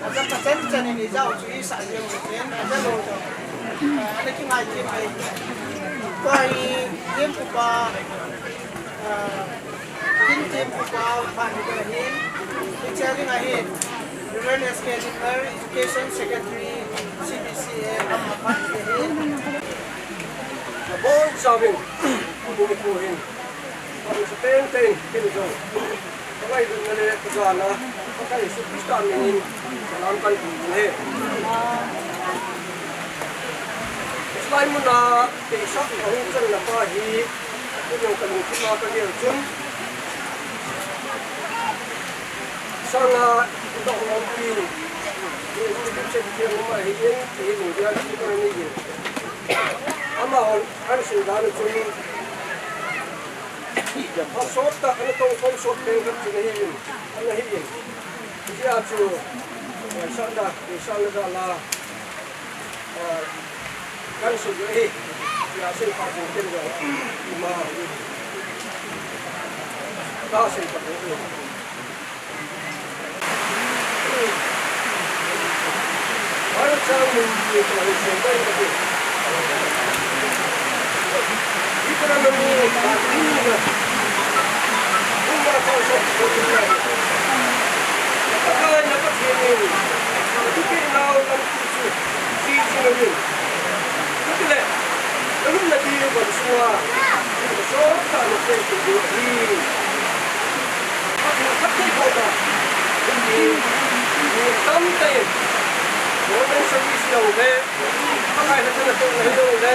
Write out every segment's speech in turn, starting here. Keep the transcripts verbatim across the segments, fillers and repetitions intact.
Aja ka chen chen in ijao chu isah jeng u tin, aja lou jong. Ah, ana kingai kit e. Tua hi, Thempupa, ah, Thempupa phat hi ahin, hiche ding ahin, Reverend S K Jingler, Education Secretary, C B C A, ama phat hi ahin. Nabonchauvin, tuni nikho hin. Phatna sa teng teng, ken jong ka ngailutna le ka jana Pakai Jesu Christa min in salam kahin pe ahi. Chulai muna teisah ahung channa pa hi, ken jong ka lungthim a ka gel chun, sanga i doh lampi, i lungthim chen thiang um ahin, i lungthim chen thiang um ahin. Amahon ahin sei dan u chun, phat sot tah, ana tong som sot peng khat chu ana hi in, ana hi in. Hijeh a chu, ngaisahna, ngaisahna jal a, ah, kahin sei u ahi, tia sei pha jing ken jong, ima, ka sei pha jing u ahi. Chutile, nalumna diu bang sunga, sot tah na sei kit diu ahi. Phatthei bohna, mi, mi tamtah in, government service jong le, Pakai na chana tong na hi jong le,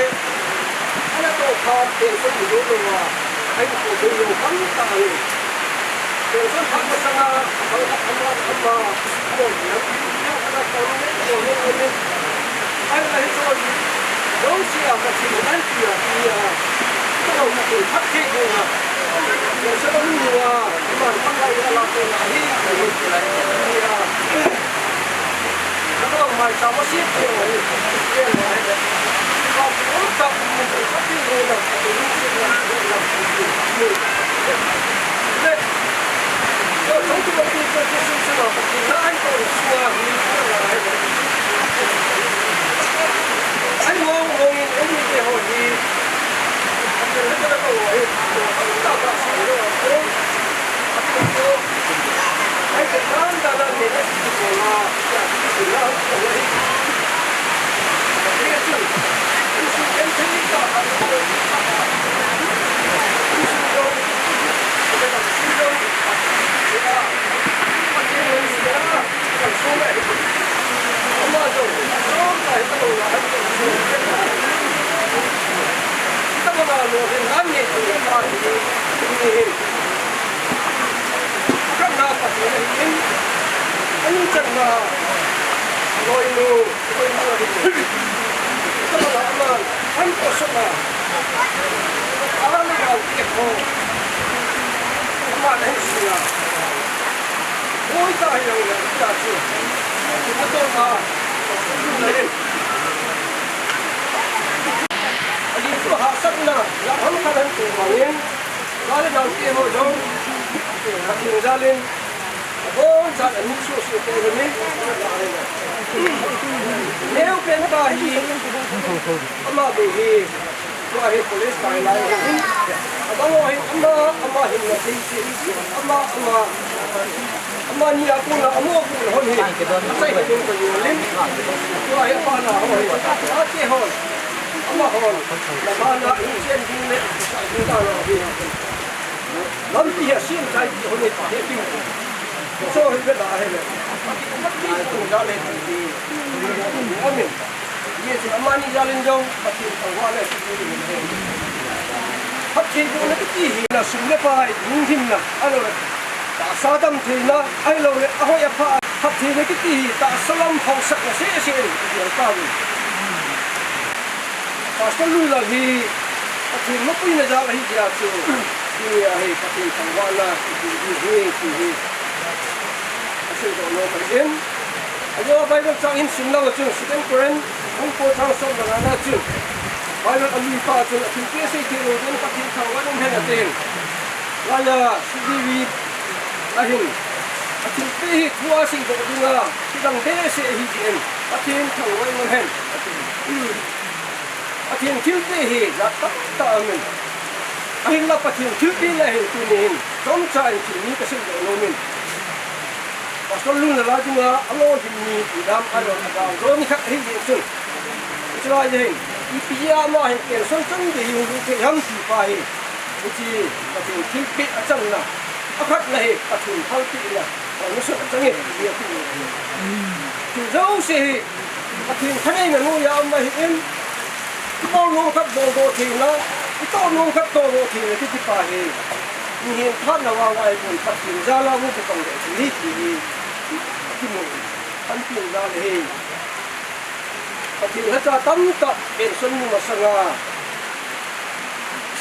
ana toh phat pension mu lou lou a, ahin toh lou lou tamtah ahi. Pension phat masanga, bang khat ama, ama, ama, ana toh lou lou, lou lou, lou lou. Ahi, ahi, chun, jouse a Pathen in ahin pia, pia, ka lou Pathen phattheibohna, Pathen a lunglut a, iman Pakai a la pena hi, pia, ka lou maicham a sep pia, pia, pia, Ading chu hahsatna, laham khat ahin pe bangin, Gal le nao te ho jong, Pathen jal in, abonchan amin soh soh te hi min, neo pen pa hi, ama bou hi, tua hi college kai lai hin, abang ho hin, ama, ama hin na thei se, ama, ama, amani a kona, ama kona hon hi, achai hi min ka jol in, tua hi pa na ho hi, ate hon, ama hon, na ba na, in chen ding le, sa ding ta na hi. Lampi hi asem chai ti hon e ti he piu. Cho hi bela he le. Lampi tung ja le ti. Amen. Ye si amani ja len jong, Pathen thangvah le ti. Pathen thangvah le ti hi na sum le pai, lungthim na, ahilou le tahsa damtheina, ahilou le ahoi apha, Pathen le ti hi tahsa lam phaosatna sese ni, ti ang ta ni. Pastor Lunlal hi Pathen mapuina jal ahi jeh a chu, tuni a hi Pathen thangvahna kipe ding ahi ti hi aseidoh nom ahi in. Ajeh a Bible chang in sim lang a chun, Second Corinth bung ko chang som le nga na chun, Bible alui pa chun, athilpeh sei thei lou jeh in Pathen thangvah in um hen atin. Laiya C D V ahin. Thilpeh hi thu a seidoh dinga, kidang behseh ahi jeh in, Pathen thangvah in umhen, ati. Pathen thilpeh hi jat tamtah aumin. Ahinla Pathen thilpeh le hin tuni hin, chomcha in thil ni kaseidoh nomin. Pastor Lunlal a dinga, alolhin ni ti dam, alol a dam, jo ni khat ahi jeh chun. Chulai hin, ipi a ama hin pension chan gei hi hung thei ham ti pa hi. Hiche Pathen thilpeh achanna, akhatna hi Pathen phalpehna, permission achang e, ti ahi. Thil jouse hi, Pathen thaneina noiya um ahin, ibol nom khat boldoh theina, itoh nom khat tohdoh theina kiti pa hi. Mihem phatna vang ahipon Pathen jal a hung kibang le thil hi ti hi, kimu, Pathen jal hi. Pathen lhacha tamtah pension mu masanga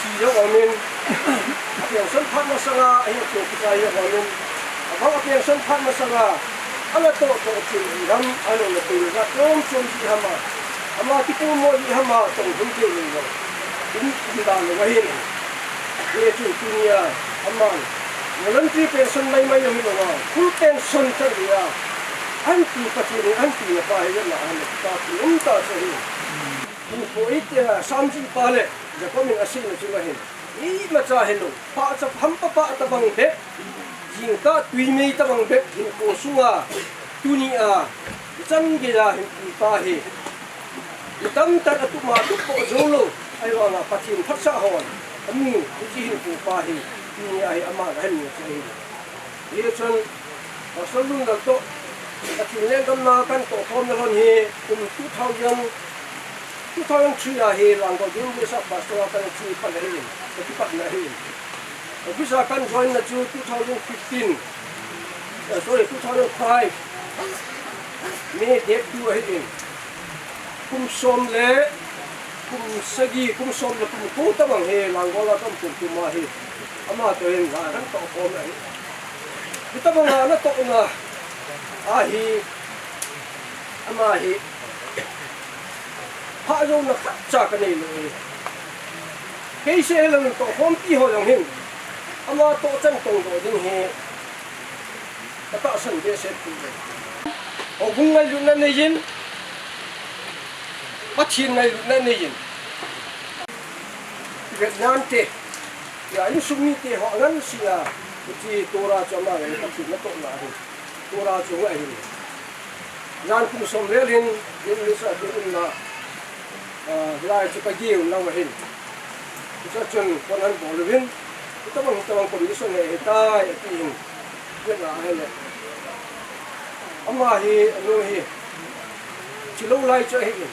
thi jong aumin, a pension phat masanga ahin toh kichai jong aumin, abang a pension phat masanga ana toh toh thei ji ham, ahilou le koi le jat chom chom ji ham a, ama kipoimo ji ham a, tong hun thei lou jong um, um dan lou ahin. Hichun tunia aman voluntary pension maimai jong hilou a, full pension chan gei a, ahin pe Pathen in ahin pena pa hi jong ahin, ta pi um tah chu ahi. Hinkho iti a, Samji pa le Jacob in aseina chunga hin, imacha hilou, pahcha hampa pah tobang bep, jingkah twi mei tobang bep hinkho sunga, tunia ichan geiya hin pe pa hi, mi tamtah in atup ma atup poh joulou, ahivanga Pathen phatsah hon amu, hiche hinkho pa hi, tunia hi aman ahin mu chu ahi. Hichun, Pastor Lunlal toh Pathen lenggam na kana tohkhomna lhon hi kum two thousand, two thousand three a hi Langol Ding Besa Pastor a kana chu pat ahi, kakipatna ahi. Office a kana join na chu two thousand fifteen, eh, sorry, two thousand five, May date two ahi. Kum som le kum sagi, kum som le kum ko tobang hi Langol a kana um pum pum ahi. Ama toh hin kana tohkhom ahi. Hitobang a natohna ahi, ama hi phah jouna khatcha kanei lou ahi. Kei seh hilou in tohkhompi ho jong hin, ama toh chan tongdoh ding hi katahsan behseh poi. Houbung ngailutna neiyin, Pathen ngailutna neiyin, vet nante, tia insung mite ho angansea, hiche Torah chu ama ngai, Pathen natohna ahi. Torah chu ahi. Jan kum som vel hin, English a kei umna, ah, hilai chu kagel lou ahin. Hichun kon ana bol uvin, hitobang, hitobang condition hi ahitai, ati hin. Vet na ahile, ama hi, anu hi, thilou lai chu ahin.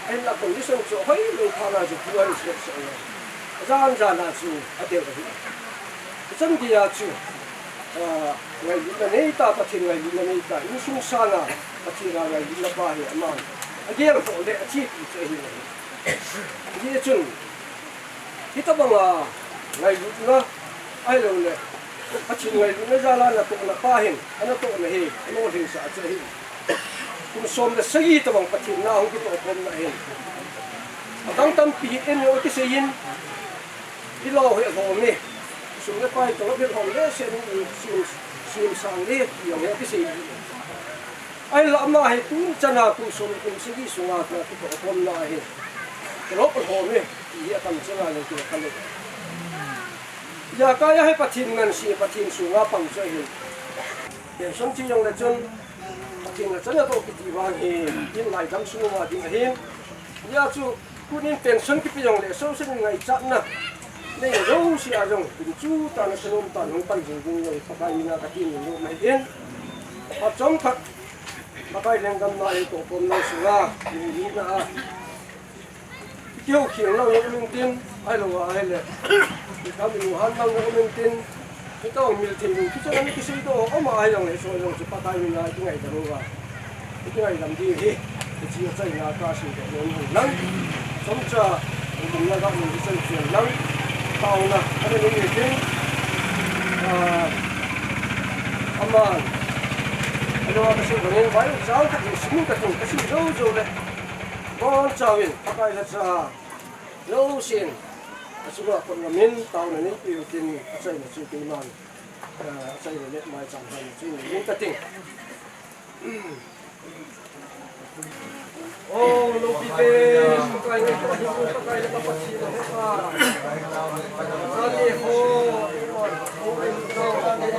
Ahinla condition chu hoilou phat na chu pu ahin sep sep lou. Ajan jan a chu adel ahi. Hichan geiya chu, ah, ngailutna neita, Pathen ngailutna neita, insung sanga Pathen a ngailutna pa hi aman agel khoh le achepi chu ahi. Hijeh chun, hitobanga ngailutna, ahilouleh Pathen ngailutna jal a natohna pa hin anatohna hi alolhinsah chu ahi. Kum som le sagi tobang Pathen na hung kitohkhomna ahin. Adang tampi hi eini jong akiseiyin, ilou hi alhom e, sum le pai tolop hi alhom behseh in, sim, sim sang le, ti jong hi akiseiyin. Ahinla ama hi tuni chana kum som le kum sagi sunga kitohkhomna ahi. Tolop alhom e, ti hi atam chana jong kile kha le. Ijakai a hi Pathen ngansea, Pathen sunga pang chu ahin. Pension che jongle chun, Pathen lhacha natoh kiti vang hi, in ngaidam sung uva ding ahin. Hijeh chun, tunin pension kipe jongle, Association in ngaichatna nei jouse a jong, kum chu tana sanom tan hung pan jing ding jong, Pakai mina katin nom ahin. Phat chomkhat, Pakai lenggam na eitohkhom nau sunga, nina a. Kihoukhel nau jong um intin, ahilou ahile. Ikam imu han nau jong um intin. Hitobang mil thei lou, kichan ana kiseidoh, ama ahilou le, so jong chu Pakai mina kingaidam uva. Kingaidam ding ahi, hiche achaina kaseidoh nom ahi lang. Chomcha, umna ga um hiche chen lang. Taona, ana nei intin. Ah, aman. Ahilou a kasei bangin, vai chang khat hi sim kating, kasim jou jou le. Bonchauvin, Pakai lhacha jousen, achunga kon ngamin, taona neipiu tin, achaina chu keiman Achai le le mai chang han chu ni ka ting. O, lopi te, Pakai ngai, Pakai ngai, Pakai le Pakai ngai, Pakai le Pakai ngai.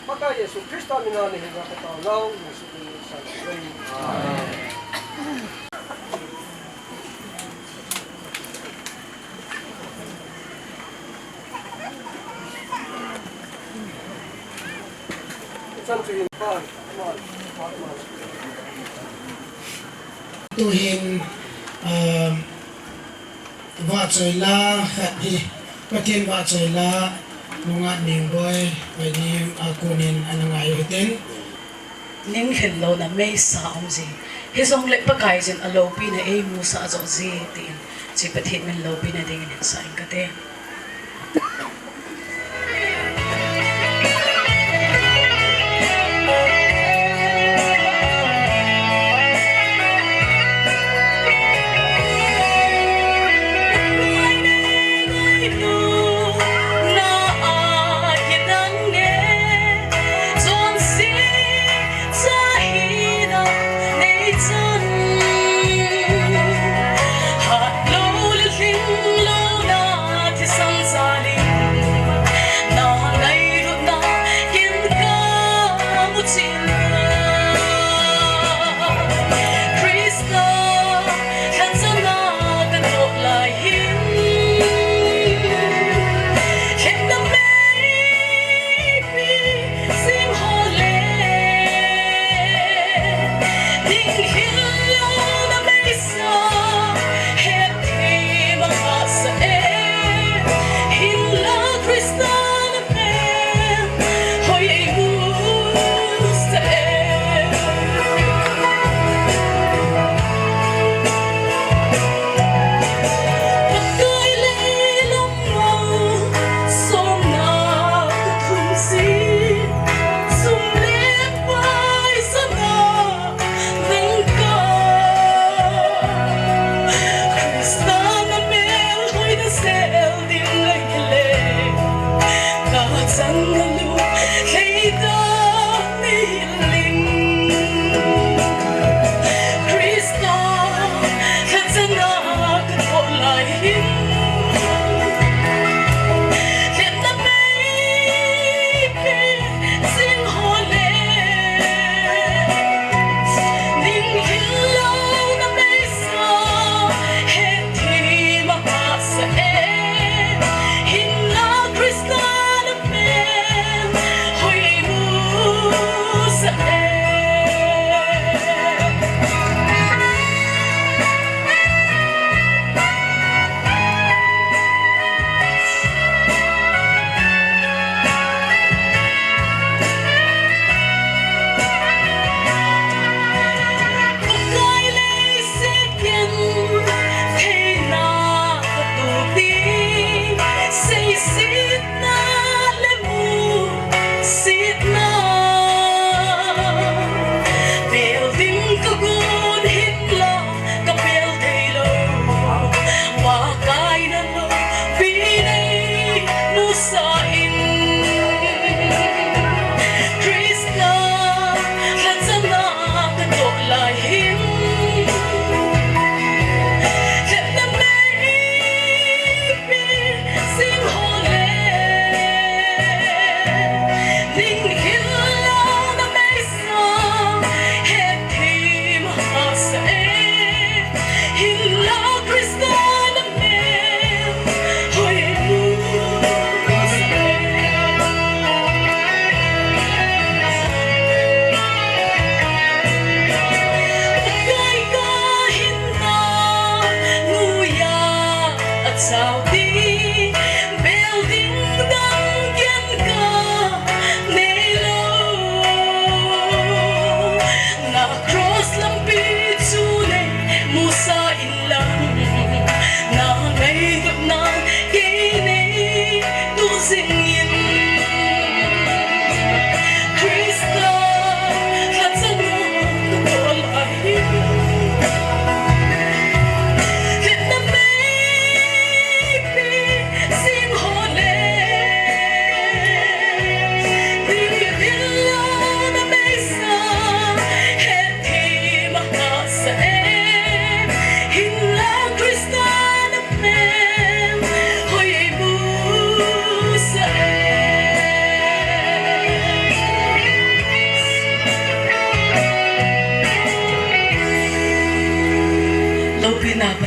Pakai Jesu Christa mina ni hinga ka taonau, Jesu Christa. Amen. Chan chu hin pa, pa, pa, pa. Tuhin, um, vahchoi la khat hi, Pathen vahchoi la, nungah Ningboi, Paineng, a konin ana ngai u hitin. Ning lhin louna meisa um ji, hijongle Pakaiyin aloupina eimusah joh ji tin, hiche Pathen min loupina dingin hin sa ing kate.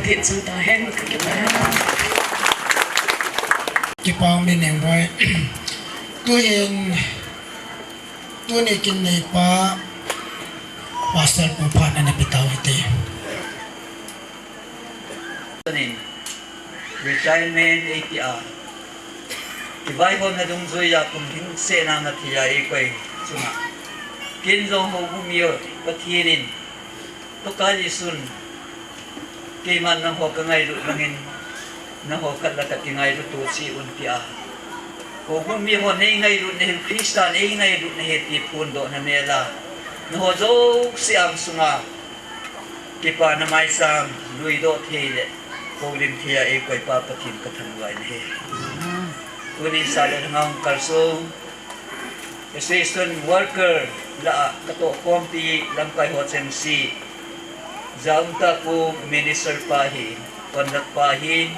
Thit chu ta hen. Kipah um e Nengboi. Tuhin, tuni kin neipa, Pastor Pu Phan ana pe tau hite. Tunin, retirement eiti a. Kivaihomna dungjuiya kum lhingsetna a thi a eikoi chunga. Ken jong houbung mi ho, Pathen in, Pakai Jesun, keiman nangho kangailut bangin, nangho khat le khat kingailut u cheh un tia. Houbung mi ho neingailutna hi, Christa neingailutna hi ti phondohna mela. Nangho jouse angsunga. Kipana maicham, luidoh thei le, houlim thei a eikoi Pa Pathen kathangvah in ahi. Tunin sa le lhanga hung kalsong, Association worker lah a katohkhompi lamkai ho chengse, Jaumta Pu Minister pa ahin, Konlak pa ahin,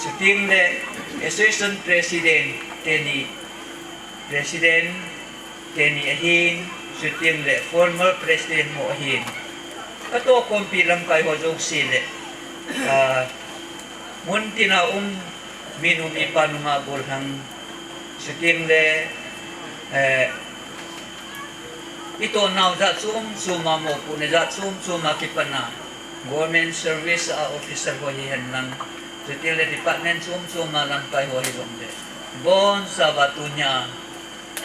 chuteng le Association President teni, President teni ahin, chuteng le former President ho ahin. Katohkhompi lamkai ho jouse le, ah, mun tina um, minu mipa nungah gollhang, chuteng le, eh, itohnau jat chom choma, mopohna jat chom choma kipana, government service a officer ho hihen lang, chuteng le department chom choma lamkai ho hijongle, bonchauva tunia,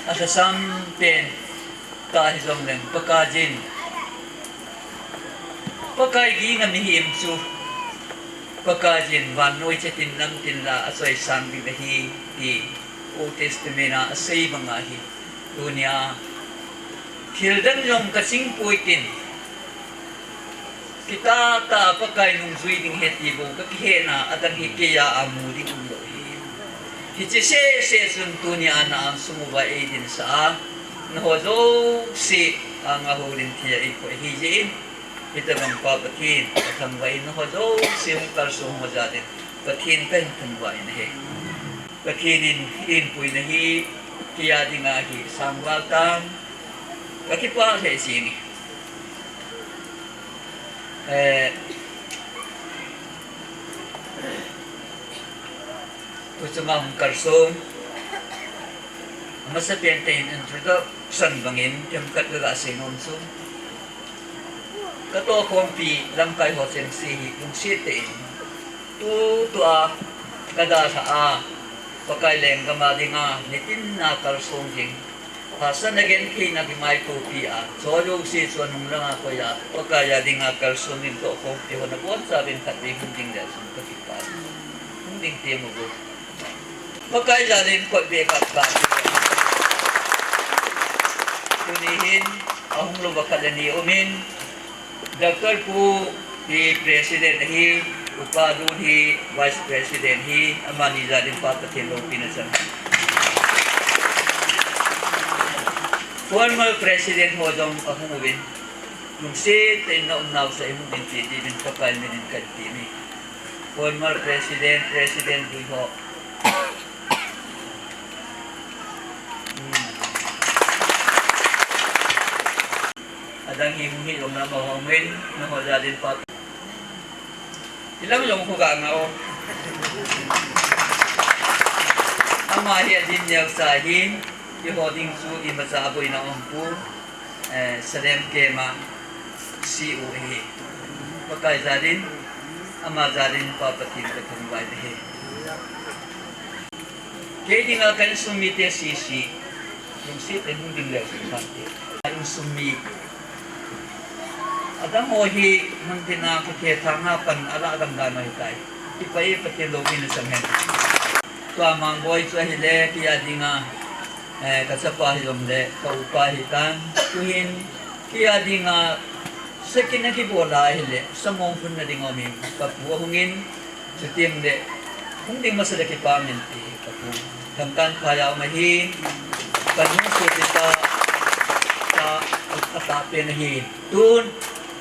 alhasam pen tah hijongleng, Pakaiyin, Pakai ginga mihem chu, Pakaiyin vannoi che tin lam tin la achoisang ding ahi, ti Old Testament a asei banga hi, tunia, thil dang jong kaching poi tin, kitah tah a Pakai nungjui ding ahi ti bou kakihetna, adang hi keiya amu ding umlou ahi. Hiche seh seh chun tunia na angsung uva eidinsah a, nangho jouse anga houlim thei a eikoi ahi jeh in, hitobang Pa Pathen kathangvah in, nangho jouse hung kalsong ho jal in Pathen kahin thangvah in ahi. Pathen in eipuina hi keiya dinga hi sangval tan, kakipah lheh jenge. Eh, tuchunga hung kalsong, amasapen tein introduction bangin themkhat kaga sei nom chu, katohkhompi lamkai ho chengse hi lungset tein, tutua kadalhah a, Pakai lenggam a dinga nitin a kalsong ding, hahsatna gentheina kimaitopi a, choi jouse chu anung langa koi a, Pakai a dinga kalsong ding tohkhompi ho nabonchauvin khatvei hung ding leh chun kakipah, hung ding temu vo. Pakai jal in kot beh khat kah. Tuni hin ahung louva khat le ni umin, Doctor Pu hi President ahi, Upa Lun hi Vice President ahi, amani jal in Pa Pathen loupina chang. Former President ho jong ahung uvin, lungset tah in na umnau sah in hung in ti diuvin Pakai min in kahin ti e. Former President, President lui ho. Hmm. Adang hi hung hi lom lam a hung in, nangho jal in Pa. Ilam jong khu ga nga o. Ama hi adin neo sa hin, iho ding chu imacha aboina um pu. Eh, Salem Kema C O ahi. Pakai jal in, ama jal in Pa Pathen kathangvah in ahi. Kei dinga ka insung mite sese, lungset in hung ding leu sung kante. Ka insung mi. Adang ho hi, mun tina ka kithethang a pan alah dang dan ahitai. Kipah e Pathen loupina chang hen. Tua Mangboi chu ahile, kei a dinga, eh, ka chapa hijongle, ka upa hitan. Tuhin, kei a dinga, sakin a kibol a ahile, samong phun na ding um in, ka pu ahung in, chuteng le, hung ding masa le kipah in ti, ka pu. Dangkan phai a um ahi, ka nu sopita, ka, ka tahpen ahi. Tun,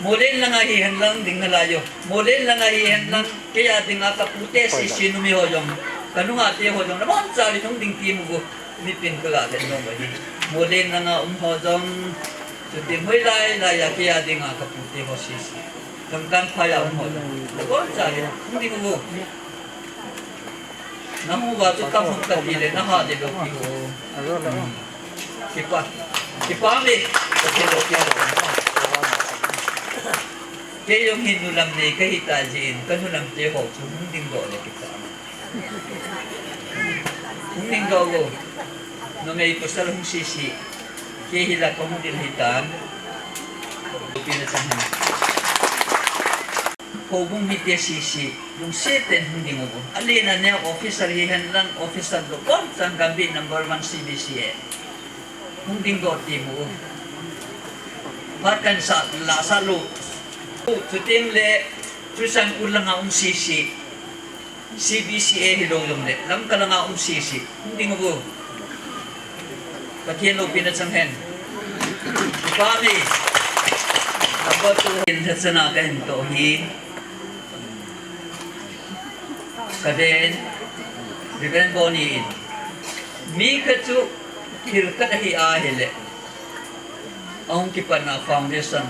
Molen langa hihen lang ding nalai o. Molen langa hihen lang, kei a dinga ka pute sese numi ho jong, ka nungah te ho jong, nabonchauvin hung ding temu vo, mipin ka ga vet nom u ahi. Molen langa um ho jong, chuteng hoilai lai a kei a dinga ka pute ho sese. Lamkan phai a hung hol. Kon cha le, hung ding u. Na hu va chu tam hung kati le, na ha de lo ki u. Kipa. Kipa me. Kati lo ki u. Kei jong hin nu lam nei ka hi ta jin, ka nu lam te ho chu hung ding doh le kipa. Hung ding doh u. Numei pasal hung sisi. Kei hi la ka hung ding hi tan. Pi na chang hen. Houbung mite sisi. Lungset ten hung ding u. Ale na ne officer hi hen lang officer lo. Bom chang Gambih number one C B C A. Hung ding doh ti mu. Phat kan sa la sa lu. Chuteng le chu sang u langa um sisi. C B C A hi lo jong le, Lamka langa um sisi, hung ding u. Pathen loupina chang hen. Kipa me. Number two hin thachana ka hin toh hi. Ka ven, Reverend Boni in. Mi khat chu thil khat ahi a hi le. Ahung kipatna foundation.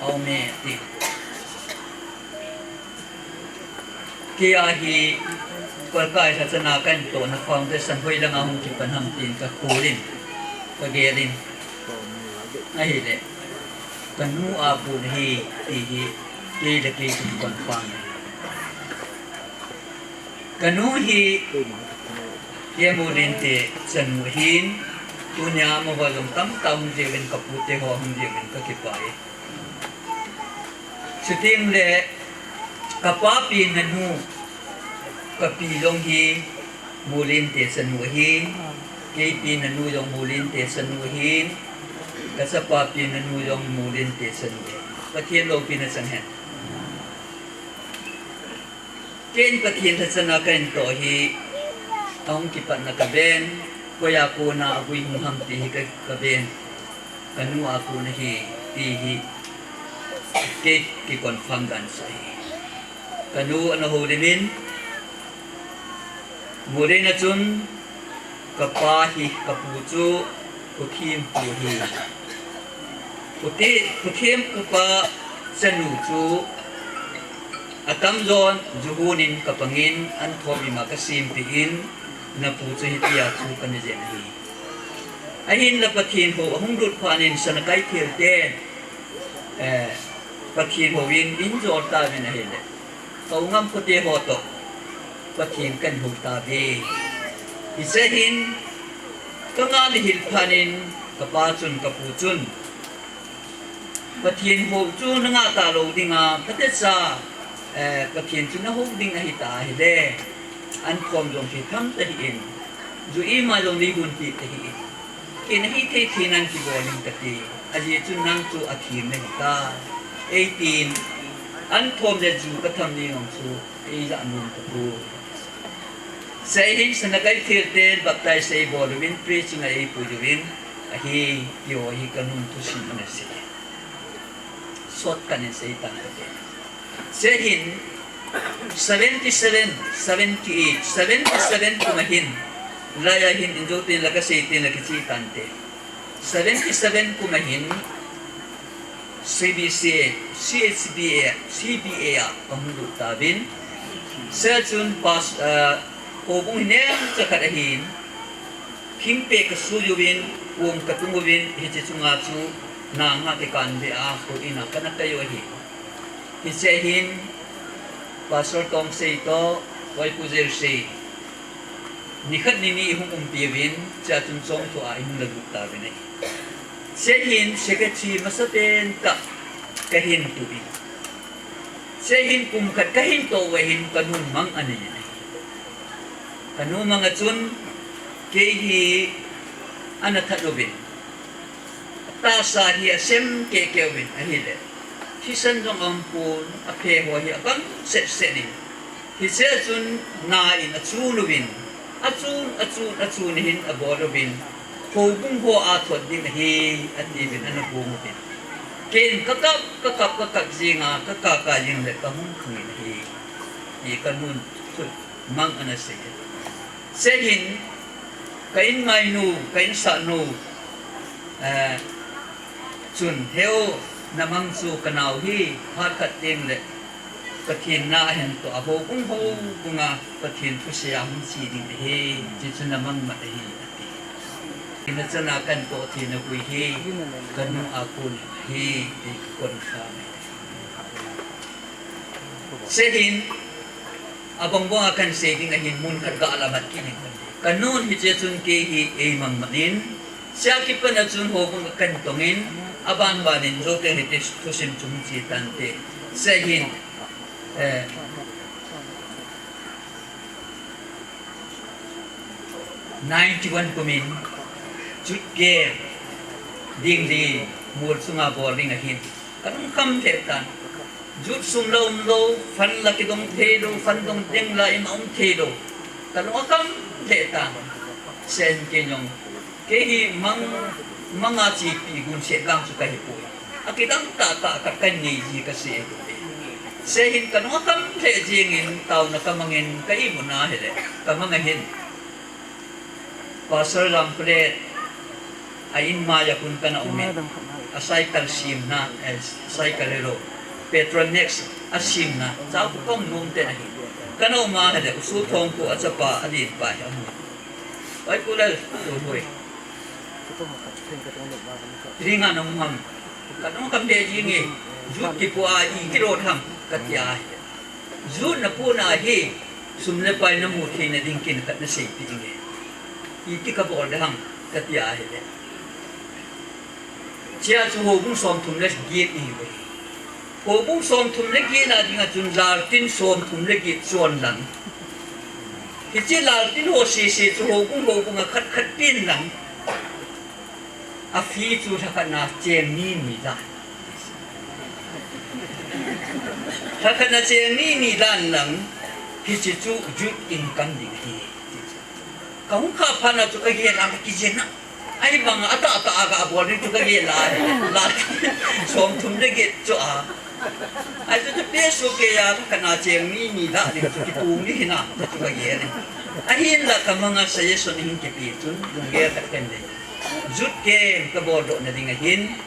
Ahung me ti. Kei a hi Pakai thachana ka hin tohna foundation hoi langa hung kipan ham tin ka khol in, ka gel in. Ahile, ka nu a kon hi, ti hi, kei le kei kin confirm. Ka nu hi, kei Molin te chanu ahin, tunia amaho jong tamtah hung jeh uvin, ka pu te ho hung jeh uvin ka kipah e. Chuteng le, ka pa pi na nu, ka pi jong hi Molin te chanu ahin, kei pi na nu jong Molin te chanu ahin, ka chapa pi na nu jong Molin te chanu ahin. Pathen loupina chang hen. Ken Pathen thachana ka hin toh hi, ahung kipatna ka ven, koi a kona avui hung ham ti hi ka, ka ven. Ka nu a kon ahi, ti hi, kei ki confirm dan sa hi. Ka nu ana houlim in, Molin a chun, ka pa hi, ka pu chu, Khuthem pu ahi. Khuthe-, Khuthem pu pa chanu chu, atamjon, juhun in ka pangin, an thom ima ka sempeh in, na pu chu hitia chu kana jen ahi. Ahinla Pathen hou ahung lut phat in Sanakeithel ten, eh, Pathen hou in in jol tauvin ahile. Ka u Ngamkhote ho toh Pathen kan hou tauve. Hiche hin ka ngah le hil phat in ka pa chun ka pu chun Pathen hou chu na ngah talou dinga, phatecha, eh, Pathen chu na hou ding ahi ta ahile, an thom jong hi tham tahih in, ju ima jong nei hun pi tahih in, ken ahi thei thei nan kibol in kati, ajeh chu nang chu athem nahi ta, eitin, an thom le ju ka tham ni jong chu, ei ja nun ka pu. Sei hin Sanakeithel te baptize ei bol uvin, preaching a ei pui uvin, ahi, ti ho hi ka nun thusim ana sei. Shortcut in sei tan kate. Sei hin, seventy seven, seventy eight, seventy seven kum a hin, lai a hin, in jou tin la ka sei tin la kiche tante. Seventy seven kum a hin, C B C A, C H B A, C B A a ka hung lut tauvin. Sei chun pas-, ah, houbung hi neng cha khat ahin, thingpeh ka sui uvin, pum ka tung uvin, hiche chunga chu, nang a kikan ve a, houin a kana kai u ahi. Hiche hin, Pastor Tongsei toh, Vaipu Jersey, nikhat nini i hung umpi uvin, chea chun Chongthu a i hung la lut tauvin ahi. Chea hin secretary masapen tah ka hin tuh in. Chea hin kum khat ka hin toh uva hin ka nun mang anei in ahi. Ka nu mang a chun kei hi ana that uvin. Tahsa hi asem keke uvin ahile. Thisan jong aum pon, aphe ho hi abang set set in. Hichea chun na in achun uvin, achun, achun, achun hin abol uvin, houbung ho a thot ding ahi, atiuvin ana bung uvin. Ken ka kap, ka kap, ka kap jinga, ka kap ka jing le ka hung thung in ahi. Ti ka nun thut mang ana sei. Sei hin, ka inmai nu, ka insah nu, eh, chun heu, Namang chu kanao hi, phat khat teng le Pathen na ahin toh a, houbung houbung a Pathen thusei a hung che ding ahi, chuchu namang mat ahi, ati. Nachan a kahin toh thei nagui hi, kanu a kon ahi, ti kon kha mai. Sehin, abang bang a kahin sei ding ahin, mun khat ga la mat kit ning. Kanun hiche chun kei hi eimang mat in, Sia kipat a chun houbung a kahin tong in, aban ban in Joker hiti thusim chu hung che tante. Sehin, eh, ninety one kum in, Youth Camp, ding ding, mol chunga bol ding ahin. Kalung kham lheh tan. Youth sum la um lou, fund la kidong thei lou, fund dong teng la ima um thei lou. Kalung akham lheh tan. Sehin kei jong, kei hi mang, manga chepi gun se gang chu kahi poi. Akidang tah tah khat kanei ji kasei. Sehin kalung akham lheh jeng in taona kamang in ka imut na hile, kamang ahin. Pastor Lamkhulet a in mai a kon kana um e. A cycle semna, eh, cycle hilou, Petronex a semna, chau kong nom te nahi. Kana um a hile, U Sothongpu a chapa, a lenpa hi aum e. Oi, Pu Lal, tu hui. Ringa nong ham. Kanung kam de jing e. Youth kipu a i kilo tham, kati a. Youth na puna hi, sum le pai namu theina ding kin khat naseipeh inge. Iti kabol ding ham, kati a hile. Chea chu houbung somthum le get ihiuve. Houbung somthum le get na dinga chun laltin somthum le get chon lang. Hiche laltin ho sese chu houbung houbung a khat khat pen lang. A fee chu lhakhat na cheng ni ni dan. Lhakhat na cheng ni ni dan lang, hiche chu youth income ding ahi. Kahung kha phat na chu kagel a kakijen a. Ahivang a atah tah a kabol ding chu kagel a. Laltin somthum le get chu a. Ahi chu chu peso kei a lhakhat na cheng ni ni dan ding chu kitung ni hina chu kagel e. Ahinla kamang a suggestion hin kipe chun lunggel khat ken le. Youth Camp kabol doh na ding ahin,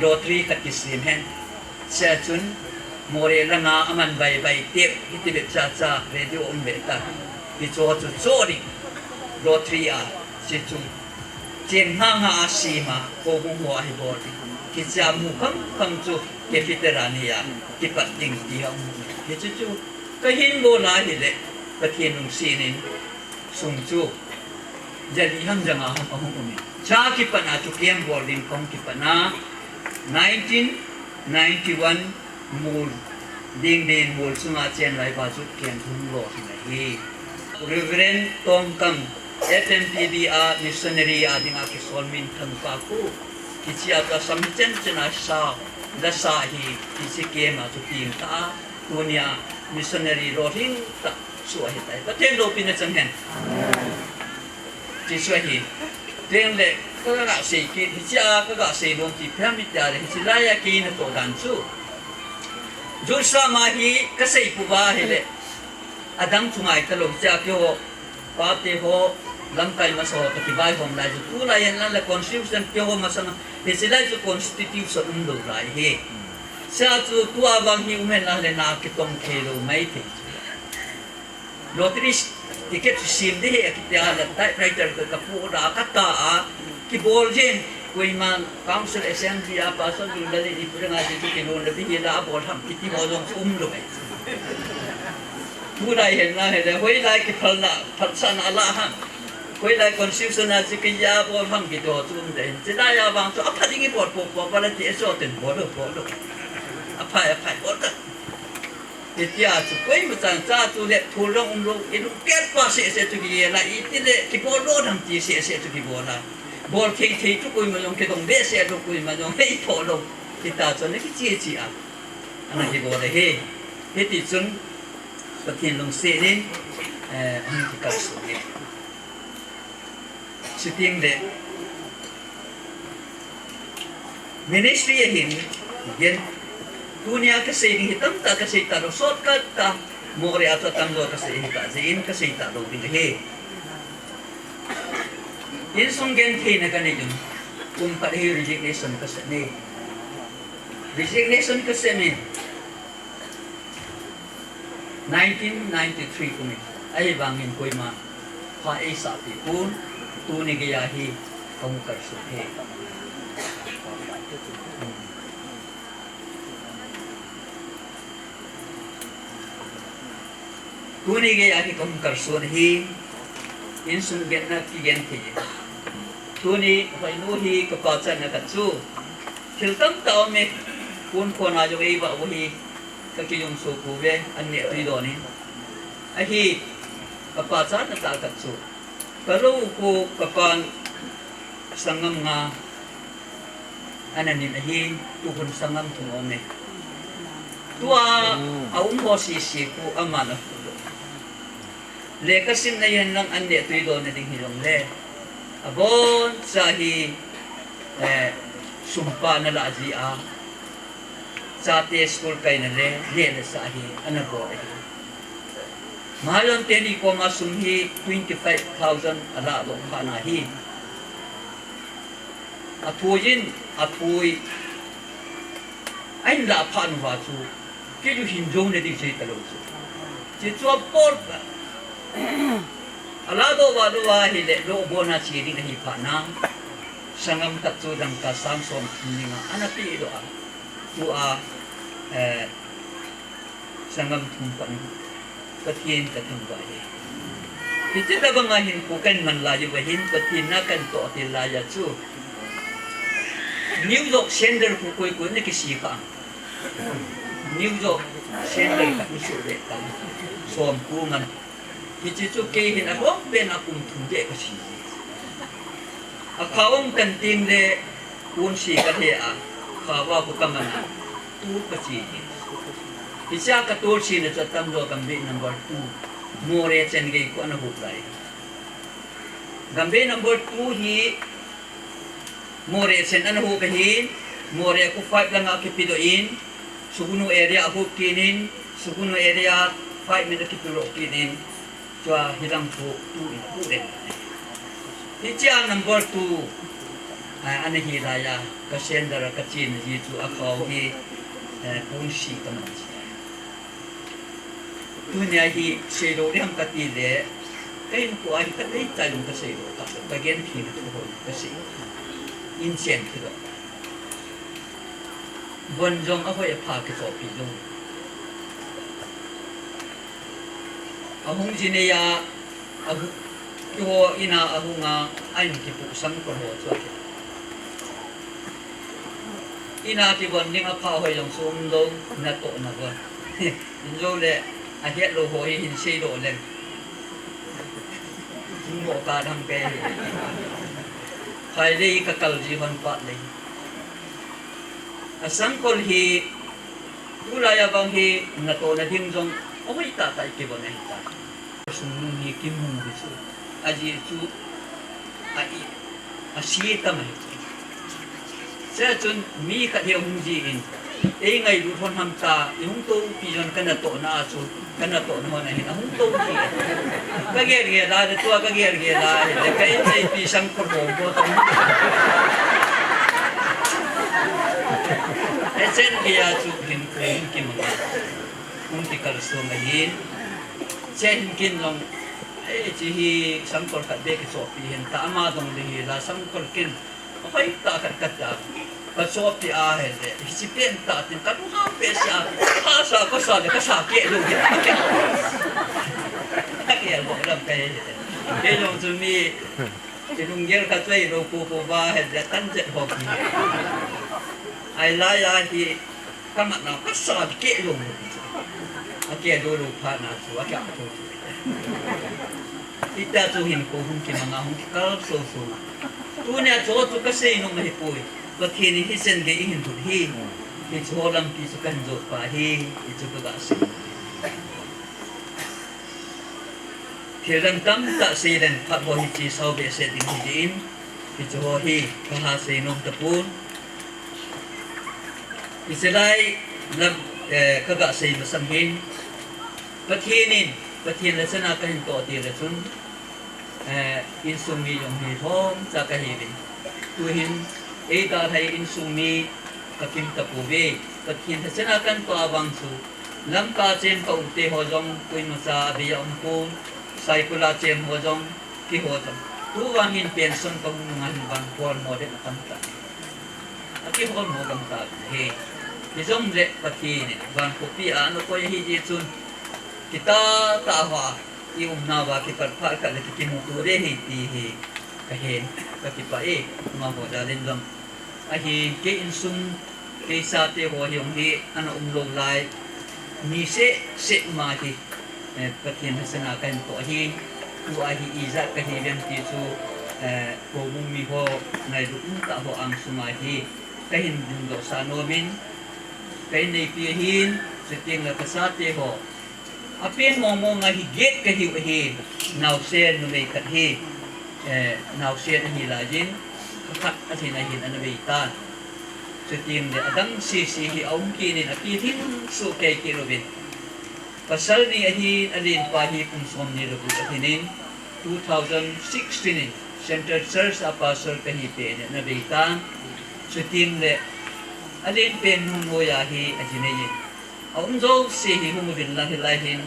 lottery khat kisem hen. Chea chun, Moreh langa aman bai bai tep, hiti bep cha cha, radio um ve ta. Hicho chu cho ding, lottery a, hiche chu, cheng nga nga a sem a, houbung ho a hi bol ding. Hichea mu kham kham chu, cafeteria ni a, kipat ding ti a um. Hiche chu, kahin bol a hile, Pathen lungset in, sum chu, ja li ham ja nga ham ahung um in. Chea kipat a chu camp bol ding kahung kipat a, nineteen ninety one mol ding ding mol chunga chen lai pa chu camp hung lo hin ahi. Reverend Tongkam, F M P B a missionary a dinga kisol min thang pa khu. Hichea chu asam chen chen a sa, la sa hi, hiche camp a chu peng ta a, tunia missionary lolhing tah chu ahitai. Pathen loupina chang hen. Hiche chu ahi. Tengle, kaga sei kit, hichea kaga sei nom ti phem iti a le, hiche laiya kei natoh dan chu. Joshua ma hi kasei pouva hile, adang chu ngai talou, hichea keiho, pate ho, lamkai masa ho toh kivaihom lai chu, tulai hen lang le constitution keiho masanga, hiche lai chu constitution umlou lai hi. Chea chu tua vang hi um hen lang le na kitong theilou maithei chu. Lottery ticket chu sem ding ahi akiti a le typewriter ka, kapoh a, kata a, kibol jeng, koima council assembly a pastor chu la le ipu dang a chu kilon le bihil a bol ham kiti ho jong chu umlou e. Tulai hen lang hile, hoilai kiphalna, phalsahna ala ham. Hoilai constitution a chu kiya bol ham kiti ho chu um ding. Chulai a vang chu apha ding ibol popo, bol a ti e so ten bol lou, bol lou. Aphai, aphai, bol ta. Hitia chu koima chan cha chu le thul jong umlou, ilungkhat pa seh seh chu kigel a, itile kibol lou dang ti seh seh chu kibol a. Bol thei thei chu koima jong kidong behseh lou, koima jong heitho lou. Hitia chu ana kiche che a, ana kibol ahi. Hiti chun Pathen lungset in, eh, hung kikalson e. Chuteng le ministry ahin, gen, tunia kasei ding hi tamtah kasei talou, shortcut tah, Moreh a chu atamjo kasei hita, jeh in kasei talou ding ahi. Insung gentheina kanei un. Kum khat hi resignation kasem e. Resignation kasem e. Nineteen ninety-three kum in. Ahivangin koima pha eisah peh pon, tuni geiya hi kahung kalson e. Tuni geiya hi kahung kalson ahi, insung genna kigen thei. Tuni hoinu hi kapa channa khat chu, thil tamtah aume, pon khona jong eivah u hi, kakijumso pouve, an neh tui don in. Ahi, kapa channa tah khat chu, kalou u khu kapan sangam nga, ana nin ahin, tukhun sangam thum aume. Tua aum ho sese khu aman ahuhdoh. Lekhasimna hihen lang an neh tui donna ding hijongle, aboncha hi, eh, sum pa ana lah jia, chate school kaina le, neh le sah hi ana bol ahi. Mahajon teni koma sum hi twenty five thousand alahdoh phatna hi, athuiyin, athui, ahin lah phat uva chu, kei chu hin jouna ding sei talou chu, hiche chu apol, alahdoh vah louva ahile, loubolna che ding ahi phatna, sangam khat chu dangka sang somthum dinga ana pehdoh a, tua, eh, sangam thum khat Pathen kathangvah e. Hiche tobanga hinkho kahin man lai uva hin, Pathen na kahin toh til laiya chu, New York Center khu koi koi in ana kise kha. New York Center khat in suhbeh tan, somko man. Hiche chu kei hin alhom pen a kum thum beh kase. Akhao hung tan tengle, ponse kalheh a, khaova khu kaman a, tu kache hi. Hichea katolsena chu atamjo Gambih number two, Moreh chan gei khu ana hop lai. Gambih number two hi Moreh chan ana hop ahin, Moreh khu five langa kipedoh in, Sugnu area ahop kit in, Sugnu area five min akipedoh kit in, chua hilang khu two in apoh den. Hichea number two, ah, ana hi laiya, ka center a kachena ji chu akhao hi, eh, ponse kaman ji. Tunia hi seilou ding ham katile, ka inkoa hi kadeitah jong kaseilou, ka, kagentheina thu ho kasei. Inchen kidoh. Von jong ahoi apha kichohpeh jong, ahung ji neiya, ahu, keiho ina ahunga, a in kipuh sangkol ho chu aki, ina kivon ding apha hoi jong chu umlou, natohna von. Injoule, ahetlou ho hi hin seidoh leng, hung moh kadam kei hi. Khailei kakal ji hon pat lei. Asangkol hi, tulaiya vang hi, natohna ding jong, ahoi tahtah ikivon ahitai. Sungnung hi kimu hi chu, ajeh chu, a i, ase tam ahi chu. Chea chun mi khat hi ahung jin, eingailut hon hamta, ihung toupi jong kanatohna a chu, kanatohna hon ahin, ahung tou ji. Kagel gel a, le tua kagel gel a, le ka incheipi sangkol ho bou tong. Hichen geiya chu hinkho hung kimanga, hung kikalsong ahin. Chea hin ken jong, eh, hiche hi sangkol khat beh kichohpeh hinte, ama dong ding hila sangkol ken, ahoitah khat kati a, kachohpeh ahile, hiche pentah tin kalunghang behseh a, hahsa kasa le kasa keh lou hi. Kagel bou lam kahi. Kei jong chu mi, kilunggel kachoi lou popo va hile, tan jet ho hi. Ahilaiya hi, kamatna kasa keh lou. Akeh lou lou phatna chu, akeh lou. Hitia chu hinkho hung kimanga, hung kikalsong songa, tunia chu chu kaseinom ahipoi. Pathen in hichan gei eihin lut hi, hicheho lampi chu kahin jotpa ahi, hichu kagasei. Thildang tamtah seileng phat ho hiche sao behseh ding hijeh in, hicheho hi kaha seinom tapon. Hichelai lam, eh, kagasei masang hin, Pathen in, Pathen lhacha a kahin toh tile chun, eh, insung mi jong hi lhomcha kahiuvin. Tuhin, Eidalhai insung mi kakimta pouve. Pathen lhachana kantoh a vang chu, Lamka chen ka u te ho jong koimacha abei a um pon, Saikul a chen ho jong, keiho jong. Tuvang hin pension kahung nunga hin vang holmo ding atam tai. Akihol ho gam tah ahi. Hijongle Pathen in vangkhopi a ana koi ahi jeh chun, kitah tah hoa i umnauva kipat phat khat le kikimuto ding ahi ti hi kahen, kakipah e, amaho jal in jong. Ahin kei insung, kei chate ho hi jong hi ana umlou lai ni seh seh ma hi, eh, Pathen lhachana kahin toh ahin, tua hi ijat kahiuvem ti chu, eh, houbung mi ho ngailut umtah ho angsunga hi kahin dingdohsah nomin, ka inneipi ahin, chutengle ka chate ho, apen mong monga hi get kahiu ahin, naosen numei khat hi, eh, naosen ahi laiyin, khat ahin ahin ana vei tan. Chutengle adang sese hi aum kit in, api lhingsuh kei kit uvin. Pasal ni ahin, alenpa hi kum somni le gup ahin in, two thousand sixteen in Central Church a pastor kahi peh in ana vei tan. Chutengle alenpen nu noiya hi aji nei in, aum jouse hi hung uvin lang hilai hin,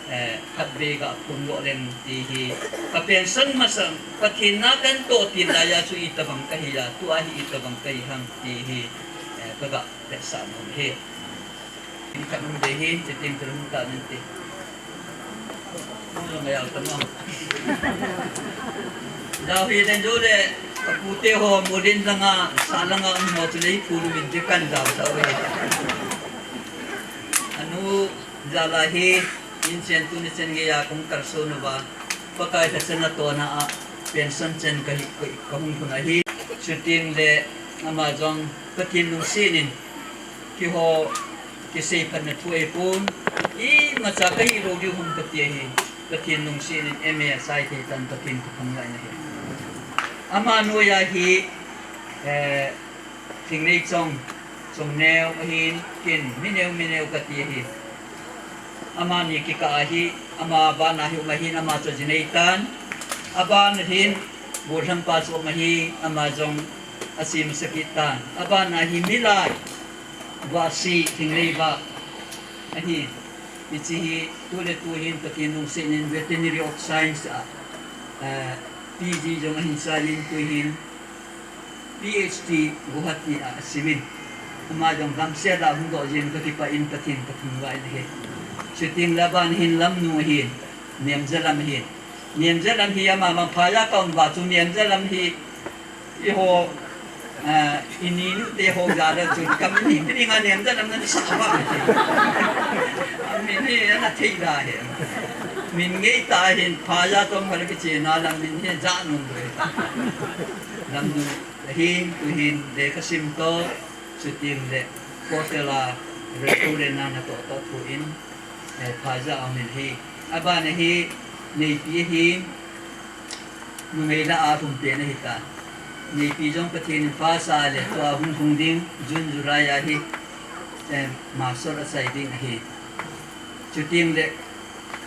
eh, khatvei ga phondoh leng ti hi, ka pension masang Pathen na kantoh til laiya chu itobang kahi a, tua hi itobang kahi ham ti hi, eh, kaga vetsah nom ahi. Khat um ding ahin, chutengle hung ta nin te. Hung jong ayal ta mo. Jao hih den joule, kapute ho, Molin langa, sah langa um ho chu lei phu uvin ti kan jaosah uve. Anu jal a hi, inchen tuni chen geiya kahung kalson uva, Pakai lhachana tohna a pension chen kahi, ka, kahung lhun ahi. Chutengle ama jong Pathen lungset in, keiho kiseiphatna thu ahipon, imacha kahilou diu ham kati ahi. Pathen lungset in M A asai thei tan, Pathen kathangvah in ahi. Ama noiya hi, eh, Thingneichong, Chongneo ahin, ken Mineo, Mineo kati ahi. Amani kikah ahi, ama bana hi um ahin, ama chu aji nei tan. Abana hin, Golhangpa chu um ahi, ama jong asem masa kit tan. Abana hi Milai, Vahsi, Thingleivah ahi. Hiche hi tuletu hin Pathen lungset in Veterinary of Science a, eh, P G jong ahin chai in, tuhin P H D Guwahati a asimin. Ama jong damsel a hungdoh jeh in kakipah in Pathen kathangvah in ahi. Chutengle abana hin Lamnu ahin, Nemjalam ahin. Nemjalam hi ama mangpha a kaum uva chu Nemjalam hi eiho, ah, ininu te ho jal a chun kamin hi, mininga Nemjalam nana sah uva. Amin hi ana thei da ahi. Min ngeitah ahin, pha a tom khat a kichena Lamnu hi ajah nom uve. Lamnu ahin, tuhin lekhasim toh, chutengle hotel a restaurant a natoh toh thu in, eh, pha a aum in ahi. Abana hi Neipi ahin, numei lah a lhum pen ahitan. Neipi jong Pathen in phasah le tua hung lhung ding, June, July a hi, eh, master asai ding ahi. Chutengle,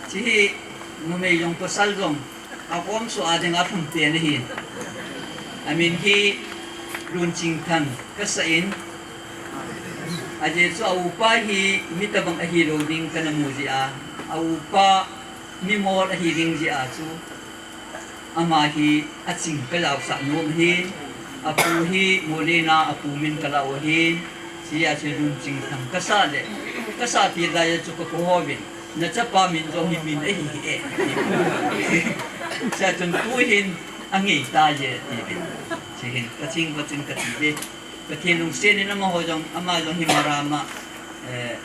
hiche hi numei jong pasal jong akom suh a dinga lhum pen ahin. Amin hi Lunchingthang kasah in, ajeh chu aupa hi mi tobang ahilou ding kana mu jeh a, aupa mimol ahi ding jeh a chu, ama hi aching kajaosah nom ahin, apu hi Molin a apu min kalah u ahin, hichea chu Lunchingthang kasah le, kasah til laiya chu kapu hovin, nachapa min jong hi Min ahi e. Hichea chun tuhin angei tai e, atiuvin. Hiche hin kaching, kaching kati uve. Pathen lungset in amaho jong, ama jong hi Maram a, eh,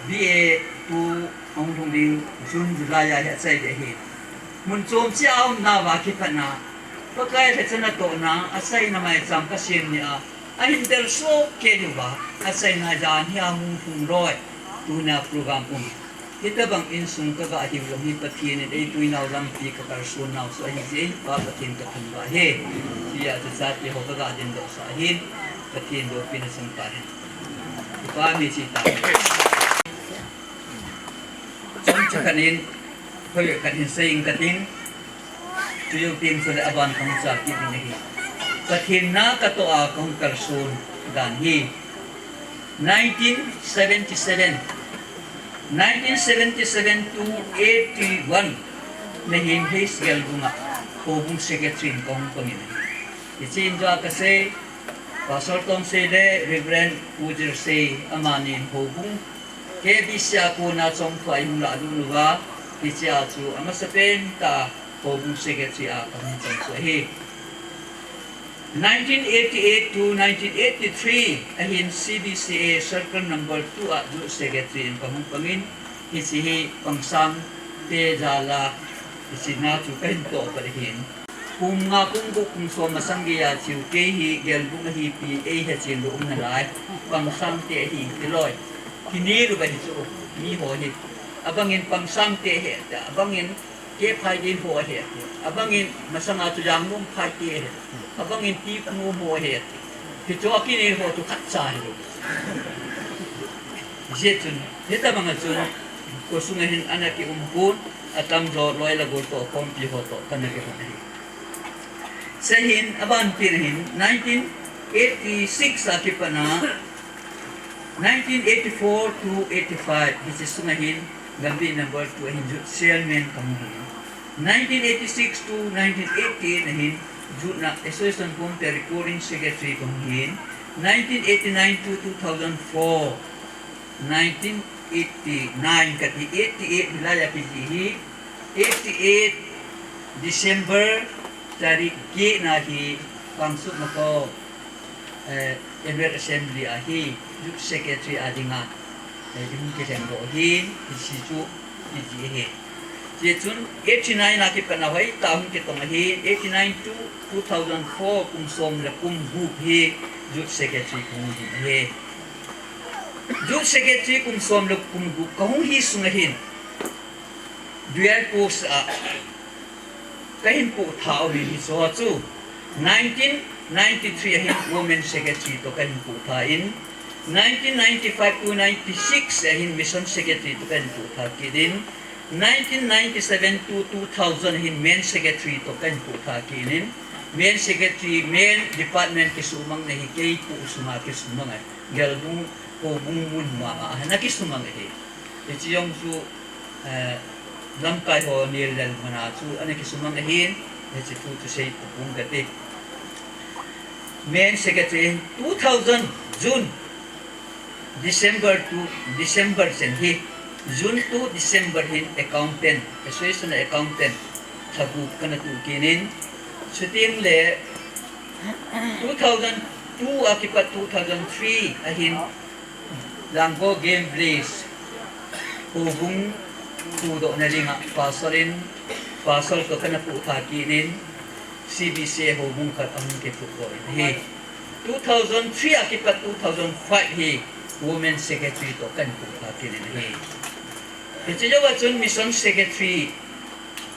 B A two ahung lhung ding June, July a hi achai ding ahi. Mun chom cheh a aumnauva kipatna, Pakai lhachana tohna, achaina maicham kasem nia, ahin del soh kei diuva, achaina jan hi ahung lhung loi, tuna program um. Hitobang insung kaga hiu jong hi Pathen in eipuinau lampi kakalson nau chu ahi jeh in Pa Pathen kathangvah e. Hichea chu chate ho kaga dingdohsah ahin, Pathen loupina chang tahen. Kipa mi chi tahen. Chomcha khat in, hoi khat in sei ing kating. Chujou teng chule aban kahung chal kit ding ahi. Pathen na katoh a kahung kalson dan hi. Nineteen seventy-seven, nineteen seventy-seven to eighty-one, nahin H. Gelbung a, houbung secretary in kahung pangin ahi. Hiche in jong kasei, Pastor Tongsei le Reverend Pu Jirsei, amani in houbung K B C a kona chongthu a ihung lahlut uva, hiche a chu amasapen tah a houbung secretary a kahung chongthu ahi. Nineteen eighty-eight to nineteen eighty-three ahin C B C A Circle Number Two a Youth Secretary in kahung pangin, hiche hi Pangsang te jal a, hiche na chu kahin toh pat ahin. Kum nga, kum gup, kum som masang geiya chu kei hi Gelbung ahipi eihechen lou um nalai, Pangsang te ahi tilou. Kinel uva hichu, miho hi. Abangin Pangsang te ahi, abangin K. Phaidin ho ahi, abangin masanga chu Jangnom Phaite ahi, abangin T. Khonum ho ahi. Hichu akinel ho chu khatcha hilou. Hijeh chun, hitabang a chun, khosunga hin ana kium pon, atamjo loi le gol toh, khompi ho toh, kana kihon ahi. Hiche hin, abanpen hin, nineteen eighty-six a kipat a, nineteen eighty-four to eighty-five, hiche sunga hin, Gambih number two a hin Youth Chairman kahung hi. Nineteen eighty-six to nineteen eighty-eight a hin, Youth na Association Volunteer Recording Secretary kahung hin. Nineteen eighty-nine to two thousand four, nineteen eighty-nine kati, eighty-eight hilai a kijih hi, eighty-eight December tarik get na hi Kangsuh Makaw, eh, Annual Assembly a hi Youth Secretary a dinga, eh, ihung kilhengdoh ahin, hiche chu kijih ahi. Hijeh chun eighty-nine a kipat a hoitah hung kitong ahin, eighty-nine to two thousand four, kum som le kum gup hi Youth Secretary kahung hi ahi. Youth Secretary kum som le kum gup kahung hi sunga hin, dual post a kahin poh tha u hi, hiche ho chu nineteen ninety-three a hin Women Secretary toh kahin poh tha in, nineteen ninety-five to ninety-six a hin Mission Secretary toh kahin poh tha kit in, nineteen ninety-seven to two thousand a hin Men Secretary toh kahin poh tha kit in, Men Secretary, Men Department kisumangna hi kei poh sunga kisumang ahi, Gelbung houbung mun mama a ana kisumang ahi. Hiche jong chu, eh, lamkai ho nel lel mana chu ana kisumang ahin, hiche thu chu sei tapong kate. Men Secretary, two thousand June, December to December chen hi, June to December hin accountant, Association accountant, lha gup kana tuh kit in, chuteng le two thousand two a kipat two thousand three a hin, Langgo Game Village houbung pudohna dinga pastor in, pastor toh kana poh tha kit in, C B C A houbung khat ahung kithuhdoh in ahi. Two thousand three a kipat two thousand five hi Women Secretary toh kana poh tha kit in ahi. Hiche jouva chun Mission Secretary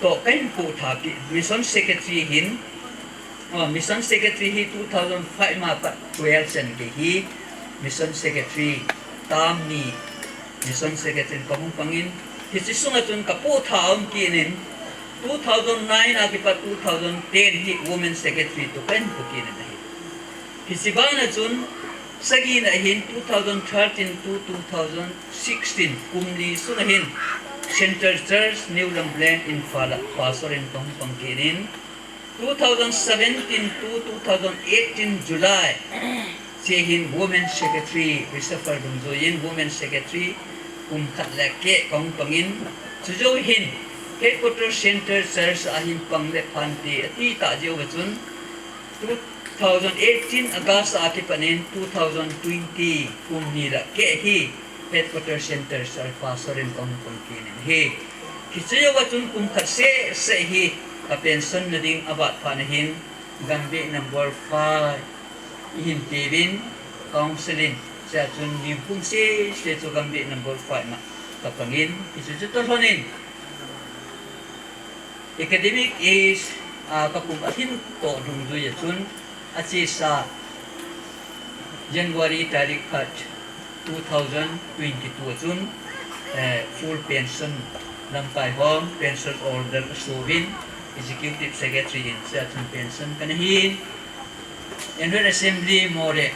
toh kahin poh tha kit, Mission Secretary hin, oh, Mission Secretary hi two thousand five ma pat twelve chan gei hi Mission Secretary, term ni Mission Secretary kahung pangin, hiche sunga chun kapoh tha aum kit in, two thousand nine a kipat two thousand ten hi Women Secretary toh kahin poh kit in ahi. Hiche bana chun, sagina hin two thousand thirteen to two thousand sixteen, kum ni sunga hin Central Church, New Lambulane, Imphal a pastor in kahung pang kit in, two thousand seventeen to two thousand eighteen July, hiche hin Women Secretary, Christopher Dungjui in Women Secretary kum khat le keh kahung pangin, chujou hin Headquarter Central Church a hin pang le phante ati tah jeh uva chun, two thousand eighteen August a kipanin two thousand twenty kum ni le keh hi Headquarter Central Church pastor in kahung pang kit in ahi. Hiche jouva chun kum khat seh seh hi ka pension na ding avat phat na hin Gambih number five ihin peuvin, council in, chua chun nikum seh seh chu Gambih number five ma kapangin, hiche chu toh lhonin academic age a kakum alhin toh dungjuia chun, achesa January tarik khat two thousand twenty-two a chun, eh, full pension, lamkai hom pension order asoh uvin, Executive Secretary in, sia chun pension kana hin. Annual Assembly mo le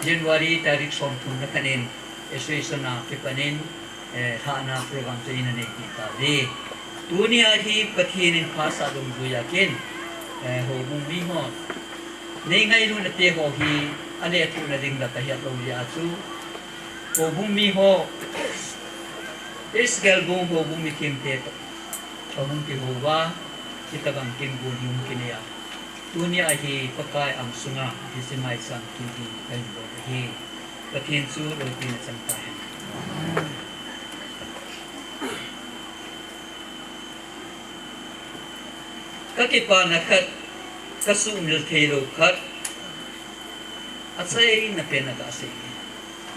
January tarik somthum le khat in association a kipan in, eh, lhahna program chu ina nei kit tauve. Tunia hi Pathen in phasah dungjuia kin, eh, houbung mi ho, nei ngailutna te ho hi alethuhna ding la kahet lou jeh a chu, houbung mi ho, East Gelbung houbung mi themte toh kahung kihou uva, hitabang kin gon hi hung kinei a, tunia hi Pakai ang sunga hiche maicham kin hi kahin bol ahi. Pathen chu loupina chang tahen. Kakipana khat, kasuhmil theilou khat, achaina pen a kasei.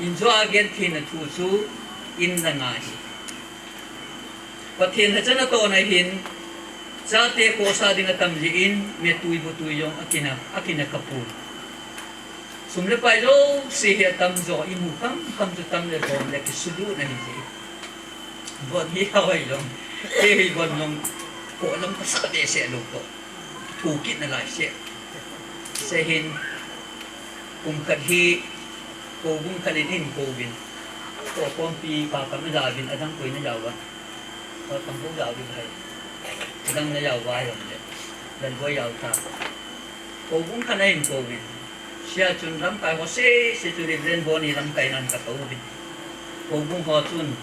Injo a gentheina thu chu in langa hi, Pathen lhacha natohna hin, chate khohsah ding atam jeh in, metui butui jong akina, akina kapon. Sum le pai jouse hi atamjo, imu khamkham chu tam le lhom le kisulutna hi jeh in, von hi hoi jong, kei hi von jong, khoh jong kasah behseh lou toh, thu kit nalai seh. Sehin, kum khat hi, houbung khat in eikouvin, khokhompi pa kam najaovin, adang koi najao uva, pa kam bou jaovin ahi, adang najao uva jongle, Lalboi jao ta, houbung khat in eikouvin. Sia chun lamkai ho sese chu Reverend Boni lamkaina in katouvin. Houbung ho chun,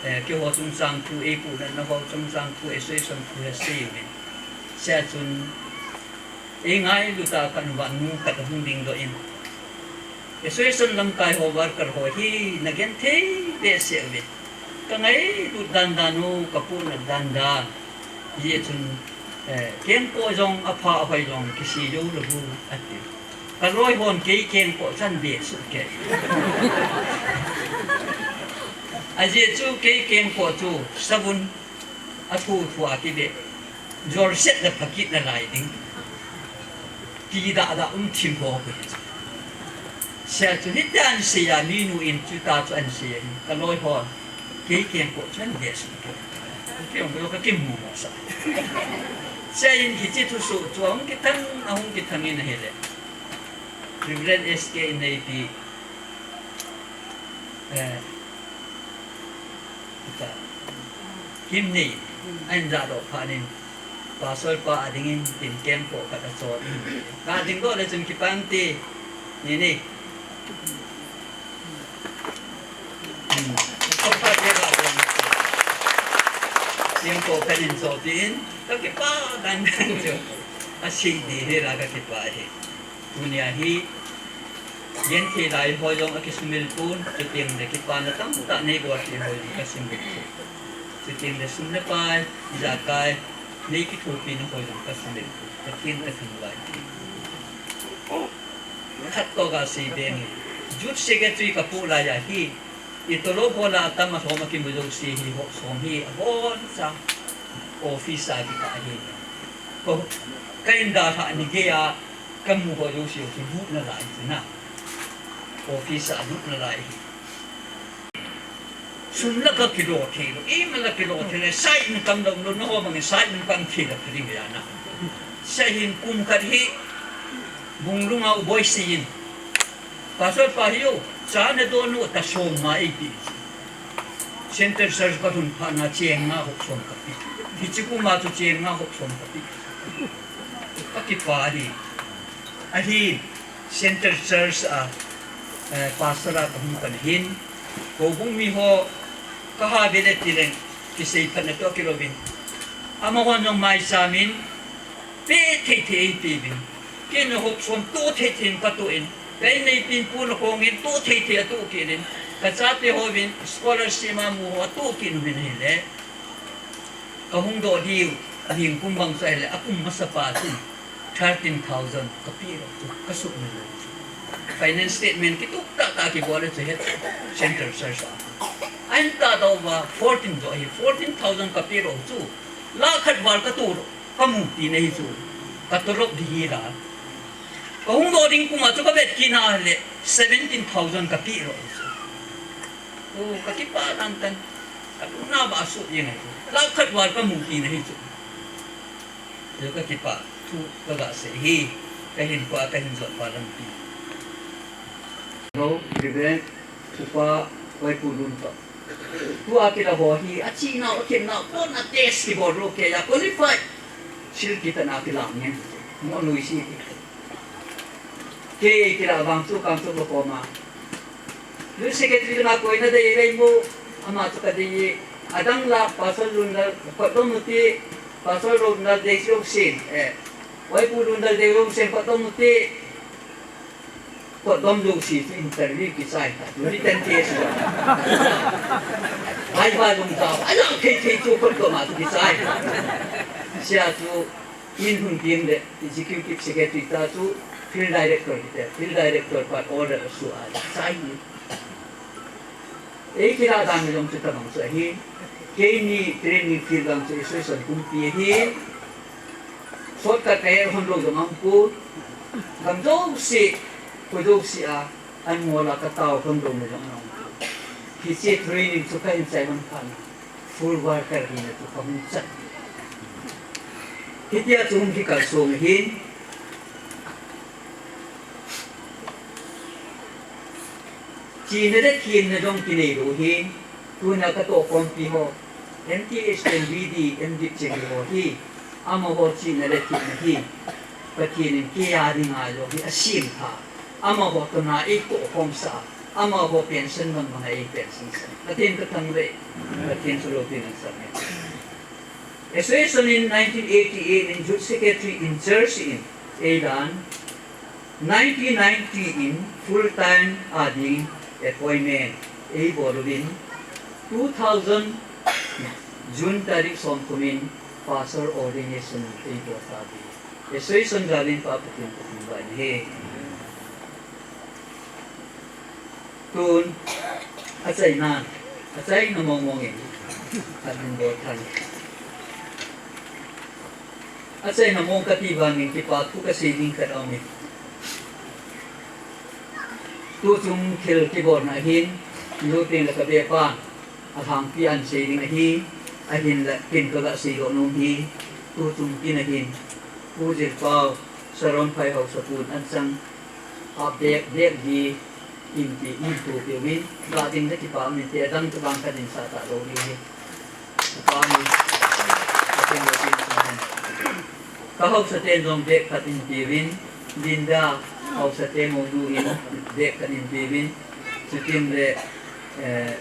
eh, keiho chungchang thu, eipuhnatna ho chungchang thu, association thu hi aseiuvin. Sia chun, eingailut a khat uva nu khat ahung dingdoh in, association lamkai ho, worker ho hi nagenthei behseh uve. Kangailut dandan u, kapuhnat dandan, hijeh chun, eh, kengkoh jong apha ahoi jong kisei jou lou u, ati. Kaloi hon kei kengkoh chu ahin vesuh kei. Ajeh chu kei kengkoh chu savun athu thu a kive, jolset le phakit nalai ding, ti dahdah um thim ho kahi chu. Sia chu hitia ahin sei a, minu in chutia chu ahin sei ahi, kaloi hon kei kengkoh chu ahin vesuh kei. Kei jong kakimumo sah. Sia in hiche thusoh chu ahung kithang, ahung kithang in ahile, Reverend S K Inneipi, eh, Kimnei, ahin jahdoh phat in, Pastor pa adingin tin kengkoh khat achon in, kadingdoh le chun kipah inte, nini. Kengkoh khat in chohpeh in, kakipah dandan chu, asei ding hela kakipah hi. Tunia hi, genthei lai ho jong akisumil pon, chuteng le kipana tamtah neibol thei ho jong kasumil pon. Chuteng le sum le pai, ijakai, nei kithopina ho jong kasumil pon. Pathen kathangvah e. Khat toh gasei beng e. Youth Secretary kapoh laiya hi, itolop ho la atam alhom akimu jouse hi, hosom hi, aboncha office a kikah ahi. Ka, ka in dalhah ni geiya kamu ho jouse chu lut nalai chu na. Office a lut nalai hi. Sum la kakilo theilou, ima la kilo theilou, side in kamlou lou, nangho bangin side in kam thei la pha ding ahi na. Sia hin kum khat hi, Bunglung a U Boisi in, Pastor pa hi o, cha nadon u, tasom nga eipeh. Central Church kalhun phat na cheng nga hosom kapeh. Hiche kum a chu cheng nga hosom kapeh. Kakipah e. Ahin, Central Church a, eh, Pastor a kahung pan hin, houbung mi ho, kaha ve le tileng, kisei phatna toh kilouvin, amahon jong maicham in, peh thei thei eipeuvin. Kei in hosom toh thei thei in katoh in, ka inneipi in pon akhong in toh thei thei atoh kit in, kachate hon scholarship amu ho atoh kit uvin ahile, kahung doh diu, ahing kum bang chu ahile, akum masapa chun thirteen thousand kapeh lou chu, kasumil lou chu. Finance statement kitup tahtah kibol le chu het, Central Church a. Ahin tahdoh uva fourteen joh ahi, fourteen thousand kapeh lou chu. Lakh khat val katoh lou, kamupi nahi chu. Katolop ding hila. Kahung doh ding kum a chu kavet kit na ahile, seventeen thousand kapeh lou chu. O, kakipah dandan. Kalungna bah asut jeng ahi chu. Lakh khat val kamupi nahi chu. Chu ka kipah thu ka ga sei hi, ka hin pa, ka hin jot pa lampi. Lo, Reverend Upa Waipu Lun to. Tua kila ho hi, a chi nau, a khen nau, pon a test kibol lou kei a qualified. Sil kita na kila ngen. Mo nui si. Kei kila vang chu kang chu ko ma. Lu secretary na koi na dei lei mu, ama chu ka dei, adang la Pastor Lun la, Pastor Lun la dei lou sin, eh. Waipu Lun la dei lou sin, Pastor Lun ti, Pastor Lun si chu interview kichai ta, written test. Ai ba lung ta, ai la thei thei chu Pastor Lun ma chu kichai. Sia chu, in hun tiang le, executive secretary ta chu, field director ti te, field director pa order a su a, chai ni. Ei kila dan ni jong chu tabang chu ahi. Keini training field lang chu association kumpi ahi. Shortcut ka he hon lou jong ang pu. Gam jouse, koi jouse a, an ngol a ka tao hon lou na jong ang pu. Hiche training chu ka hin chai hon phan. Full worker hina chu ka hung chan. Hitia chu hung hi kalsong hin. Chihna le themna jong kinei lou hi, tuna ka tohkhompi ho, M T S, M V D, M Div cheng ho hi, amaho chihna le themna hi, Pathen in kei a dinga jong hi asem tha, amaho tuna eitohkhomsah, amaho pension bang bang a eipension sah. Pathen ka thangvah e, Pathen chu loupina sah e. Association in nineteen eighty-eight in Youth Secretary in charge in, eilan, nineteen ninety in full time a ding appointment eibol uvin, two thousand June tarik somthum in pastor ordination eibol tauve. Association jal in Pa Pathen ka thangvah in ahi. Tun, achaina, achaina mong mong in, ahin bol than. Achaina mong kati vangin kipa thu kasei ding khat aum in. Tuchung thil kibolna hin, luteng le kabepa, alhangpi a hin sei ding ahi, ahinla ken ka ga seidoh nom hi, tuchung kin ahin, Pu Jilpau, Saron Phai Haosapu in an chang, a bek, bek di, in ti, in tu ti uvin, ga ding na kipa min te, adang tu bang ka ding sa ta lou ding hi. Ka mi, ka ken lo tin sa hen. Ka haosa ten jong bek khat in ti uvin, Linda, haosa te monu in, bek khat in ti uvin, chutin le, eh,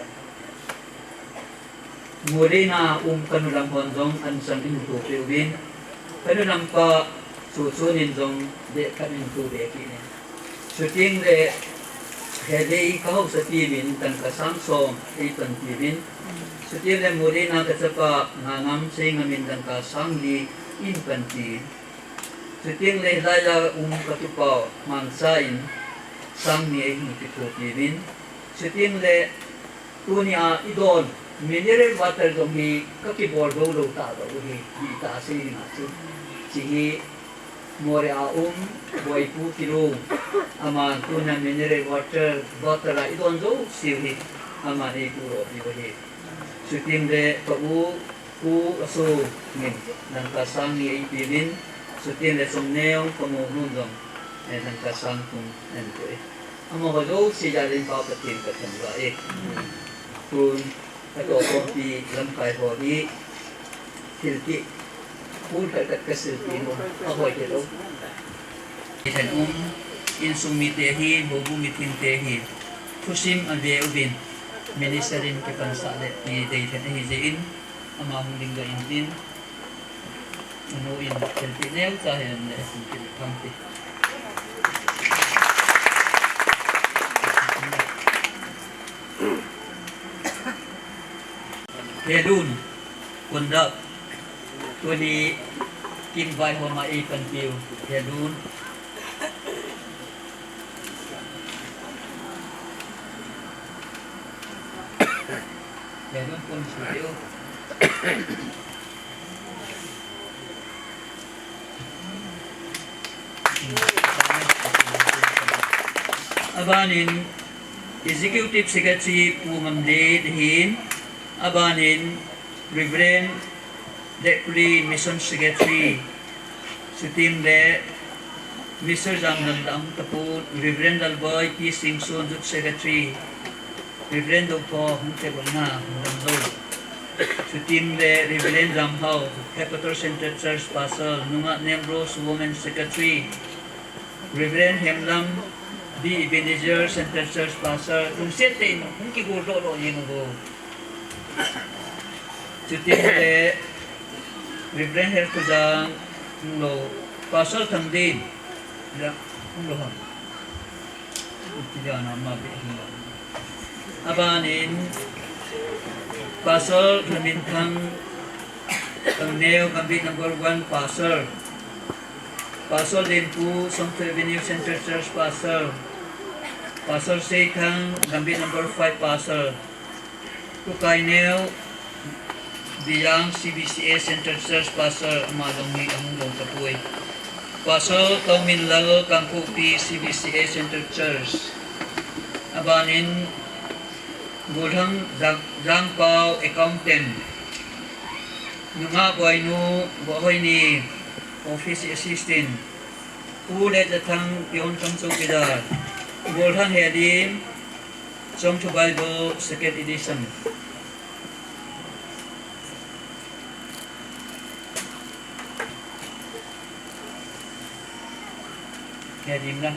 Morena um ka nu lam hon jong an chang in tu ti uvin, ka nu lam pa chu chunin jong bek khat in tu bek in. Chuting le, he dei ka haosa pi min tangka sang som eipanpi uvin. Chuting le Morena ka chapa Ngangam Seingam in tangka sang li eipanpi uvin. Chuting le hilai a um ka tupa Mangcha in sang ni eihin kithopi uvin. Chuting le Tunia idon mineral water jong hi kakibol doulou talou hi, hi ta sei ding a chu. Hiche hi Moreh a um, Boipu Kilung. Aman tunia mineral water bottle a idon jouseu hi, aman eipudoh piu ahi. Chuting le ka u, Pu Aso min, dangka sang ni eipeuvin, chuting le Chomneo ka monu jong, eh, dangka sang thum eipe. Amaho jouse jal in Pa Pathen ka thangvah e. Tun, ka tohkhompi lamkai ho hi, thil ti, pu khat khat ka silpi nom, ahoi hilou. Thil um, insung mite hi, houbung mithengte hi, thusim ave uvin, minister in kipansah le ti dei thei ahi jeh in, ama hung ding doh intin, Anu in thilpeh neo cha hen le hung kile phang ti. Helun, Kondap, tuni kin vai homa eipanpiu, Helun. Helun pun sutiu. Abanin Executive Secretary Pu Ngamle ahin, abanin Reverend Deputy Mission Secretary Chuteng le Mister Jamdam Dam Tapu, Reverend Lalboi P Singson, Youth Secretary, Reverend Dr. Hung Tebon na Hung Dam Lo. Chuteng le Reverend Jamhao, Capital Central Church Pastor, Nunga Nemros Women Secretary, Reverend Hemlam B Ebenezer Central Church Pastor, lungset tah in hung kigo doh doh jing uvo. Chuteng le Reverend Herkujang Hung Lo, Pastor Thangdin, ya, Hung Lo ham. Iti ya na ma be Hung Lo. Abanin Pastor Thaminthang, Kangneo, Gambih number one Pastor. Pastor Lenpu, Songthu Avenue Central Church Pastor. Pastor Seithang, Gambih number five Pastor. Pu Kaineo, Biyang C B C A Central Church Pastor, ama jong hi ahung lou tapoi. Pastor Tongminlal, Kangpokpi C B C A Central Church. Abanin Golhang Jang-, Jangpao, Accountant. Nunga Boinu, Bohoini, Office Assistant. Pu Lejathang, Peon Kam Chowkidar. Golhang Hedim, Chongthu Bible, Second Edition. Hedim lang.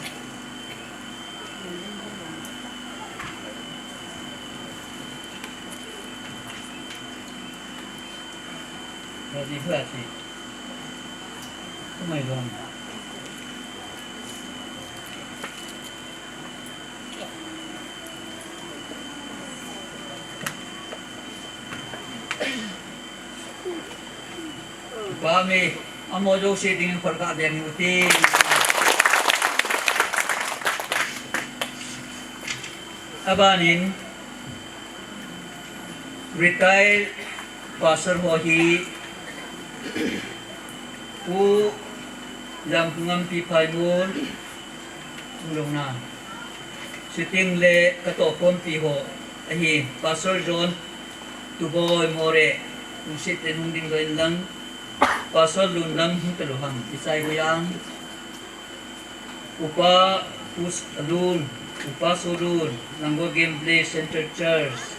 Hedim lang si. Kumai dong. Pami, amo jo si ding khol ka ding uti. Abanin, retired pastor ho hi, Pu Jamkhungam Pi Phaimon, Lungna. Chuteng le katohkhompi ho ahi, Pastor John Tuboi More, lungset tah in hung ding doh in lang, Pastor Lunlam hung talou ham, Isai Goyang, Upa Pus Alun, Upa Solun, Nanggo Game Place Central Church,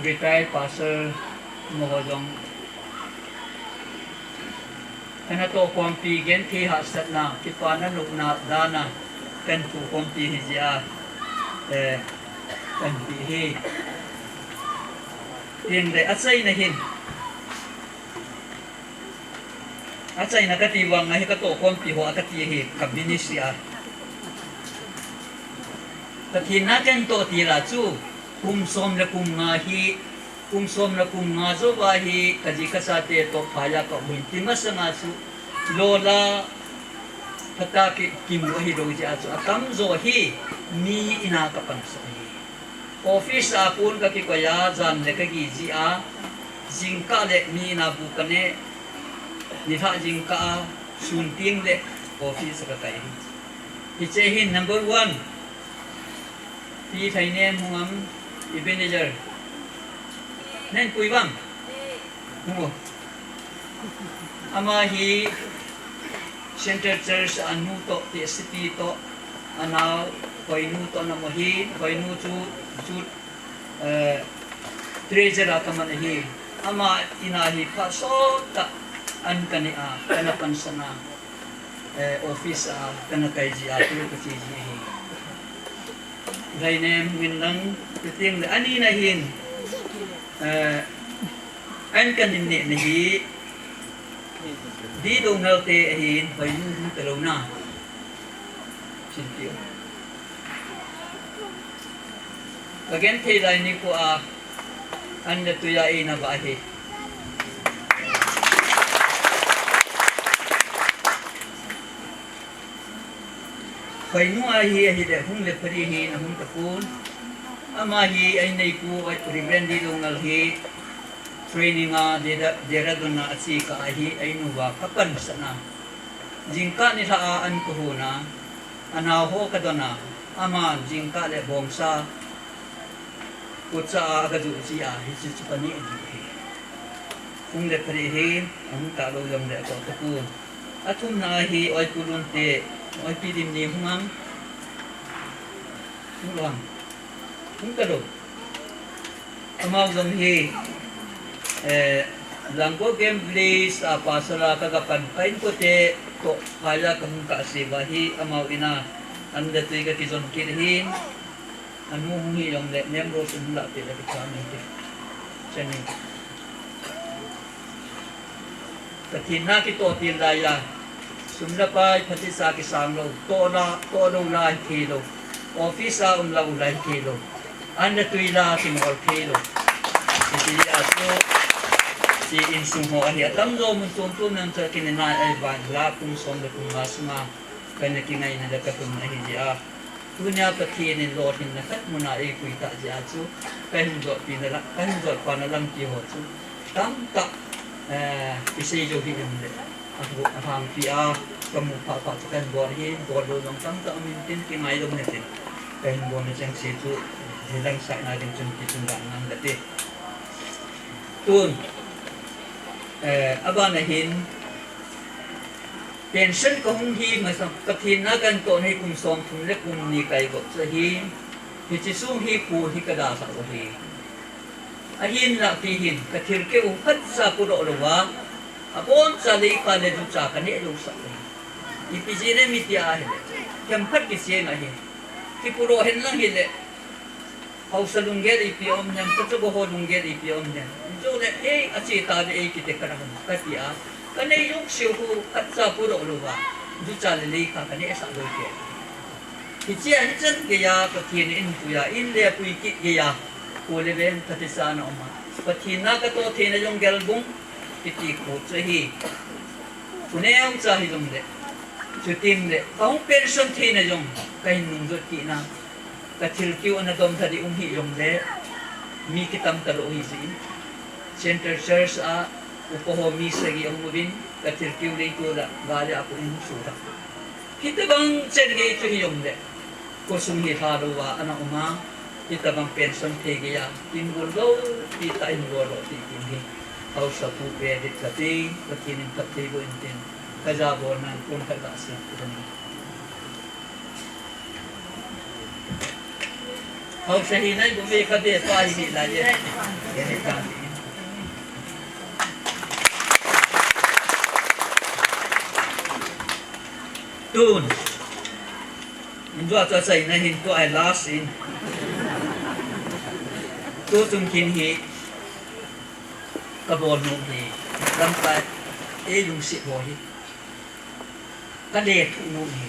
retired pastor, amaho jong. Kana tohkhompi genthei hahsatna, kipana nopna dana, kana tohkhompi hi jia, eh, kana pi hi. Tin le achaina hin. Achaina kati vang ahi katohkhompi ho a kati hi ka ministry a. Pathen na kana toh tila chu, kum som le kum nga hi, kum som le kum nga jou va hi, kaji kachate toh phaiya kaum in, ti masanga chu, lola, phatah a ki, kimu ahi lou jeh a chu, atamjo hi, mi in a kapansah ahi. Office a kon kakikoi a, jan le kagei jeh a, jingkah le mi in a bu kaneh, nilhah jingkah a, sun teng le office a kakai ahi. Hiche hin number one, Pi Thainem Hungam, Ebenezer. Nen pui bang. Hung o. Ama hi Central Church a anu toh, P S P toh, anao, Hoinu toh ana um ahi, Hoinu chu, chu, eh, treasurer a kaman ahi. Ama in a hi phat sot tah an kaneh a, kana pansan a, eh, office a, kana kai jeh a, tu kache ji ahi. Thainem Hungin lang, chuteng le ani na hin, eh, an kana neh na hi, Di Dongal te ahin, Hoinu hung talou na. Chin tiu. Kagenthei lai nikho a, an le tui a eina va ahi. Hoinu ahi, ahile hung le phari hi na hung tapon. Ama hi, a inneipu, Reverend Di Dongal hi, training a, Dehra-, Dehradun a ache kah ahi, a in uva kapansah na. Jingkah nilhah a an kahon a, anao ho kadon a, ama jingkah le bongsa, kotcha a kajoh jeh a, hiche chu kaneh jeh ahi. Hung le pha ding ahi, ahung talou jongle atoh tapon. Athumna hi Oipu Lunte, Oipi Dimni hung am? Hung lou ham? Hung talou. Amau jong hi, eh, Langkot Game Village a pastor a kaga pan, ka inkote toh phaiya kahung kahsei uva hi, amau in a, an le tui kakijon kit ahin, anu hung hi jongle, Nemrose in hung lahpeh le kichat inte. Chani. Pathen na kitoh til laiya, sum le pai, phatecha kisang lou, toh la, toh lou la hithei lou, office a um la u la hithei lou, an le tui la kimol thei lou. Hiti a chu, hiche insung ho ahi, atamjo mun chom chom nan cha kinenai ahi vangin la kum som le kum nga sunga kana kingaina le kalhunna ahi jeh a. Tunia Pathen in lolhinna khat muna eipui tah jeh a chu, kahin jotpina la, kahin jotpana lampi ho chu tamtah, eh, kisei jou hih jongle, ahu-, ahangpi a kamu phah phah chu kahin bol ahi, bol lou jong tamtah um intin, kingaidam hitin, kahin bolna chengse chu, hilang saina ding chun kichun dan nang kati. Tun, eh, abana hin, pension kahung hi masa, Pathen na kahin tohna hi kum somthum le kum ni kaigop chu ahi, hiche sung hi pu hi kadalhah u ahi. Ahinlah pi hin, kathilkeu phatcha pudoh louva, aboncha leikha le jucha kaneh lousah u ahi. Ipi jeh le mi tia ahile, themkhat kicheng ahi. Kipudoh henlang hile, haosa lunggel ipi um nem, kachuba ho lunggel ipi um nem. Chule, ei, ache tave ei kiti kara hung, katia. Kanei jouseu khu phatcha pudoh louva, jucha le leikha kanehsah lou kei. Hichea hichan geiya, Pathen in puiya, in le pui kit geiya, pu le ven phatecha na uma, Pathen na katoh theina jong gelbung kiti khu chu ahi. Khu neocha hijongle, chutengle, kahung pension theina jong kahin nungjot kitna, kathilkeu ana domlha ding um hih jongle, mi kitam talou ahijeh in, Central Church a upa ho mi sagi ahung uvin, kathilkeu leitol a gari a kahung sutlha. Hitobang chengei chu hijongle, khosung hi lhalouva ana uma, hitobang pension thei geiya, inbol loupi tah in bol lou ti ding hi, haosapu Pedit kati, Pathen in phatthei boh intin, kajabolnan pon khat gasei kit in. Haosa hi nai bu ve kabe pa hi ni lai ye. Tun. Injua chu achaina hin tua hi last in. Tu chungkin hi kabol nom hi, lamkai, ei lungset ho hi kalethuh nom hi,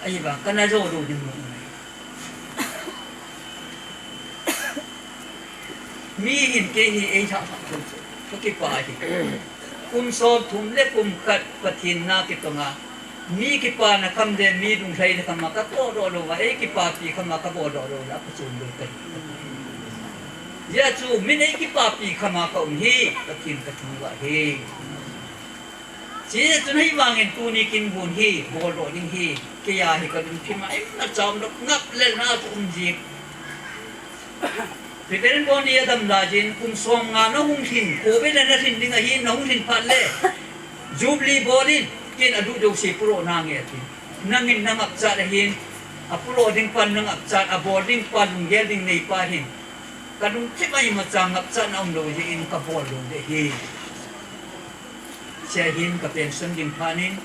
ahivang kana jou lou ding nom hi. Mi hin kei hi eilhah lhah thou chu kakipah ahi. Kum somthum le kum khat Pathen na kitonga, mi kipana kham le mi lunglhaina khama kapohdoh louva, eikipapi khama kaboldoh lou le aphachom lou kahi. Hijeh chun min eikipapi khama kaum hi Pathen kathangvah ahi. Hijeh chun hijeh vangin tuni kin gon hi boldoh ding hi, keija hi kalungthima imacha umlou, ngaplelna chu um jing. Reverend Boni adam laiyin kum somnga nahung lhin, khovei le nalhin ding ahin, nahung lhin phat le Jubilee bol in, ken aduh jouse pudoh nange atin. Nangin nangapchat ahin, apudoh ding pan nangapchat, abol ding pa lunggel ding neipa hin, kalungthima imacha ngapchatna umlou jeh in kabol lou ding ahi. Hiche hin ka pension ding phat in,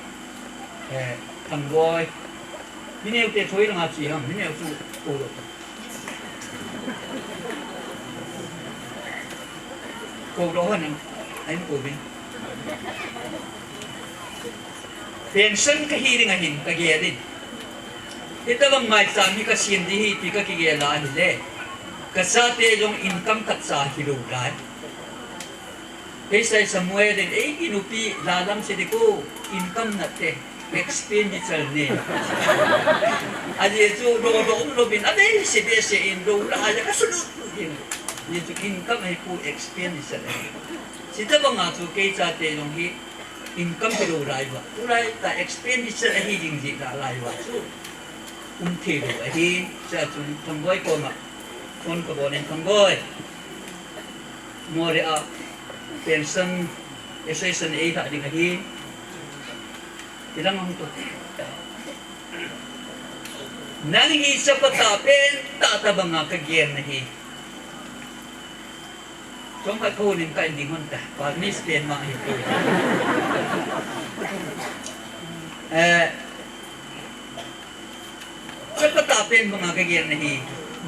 eh, Thangboi, mi neote thoi langa che ham, mi neo chu koulou. Koulou hon in, ahin kouvin. Pension kahi ding ahin kagel in. Hitobang maicham hi kasem ding ahi ti kakigel a ahile, kachate jong income khatcha hilou lai. Keisai Samuel in, ei, inupi, lalam se ding ko, income nate, expenditure ne. Ajeh chu, dodoh umlouvin, abehse behseh in, lou lah a kasutlut in. Ajeh chu, income ahipoi, expenditure ahi. Hitobanga chu, kei chate jong hi, income hilou lai uva. Tulai tah expenditure ahi ding jeh lah lai uva chu. Um theilou ahi, chua chun Thangboi koma phone kabol in, Thangboi, Moreh a pension Association ei tha ding ahi. Tilang ang to. Nang hi chapa tah pen tah tabanga ka gel nahi. Chomkhat kho nin ka in ding hon ta. Permission pen ma hi. Eh, Chapa tah pen banga ka gel nahi.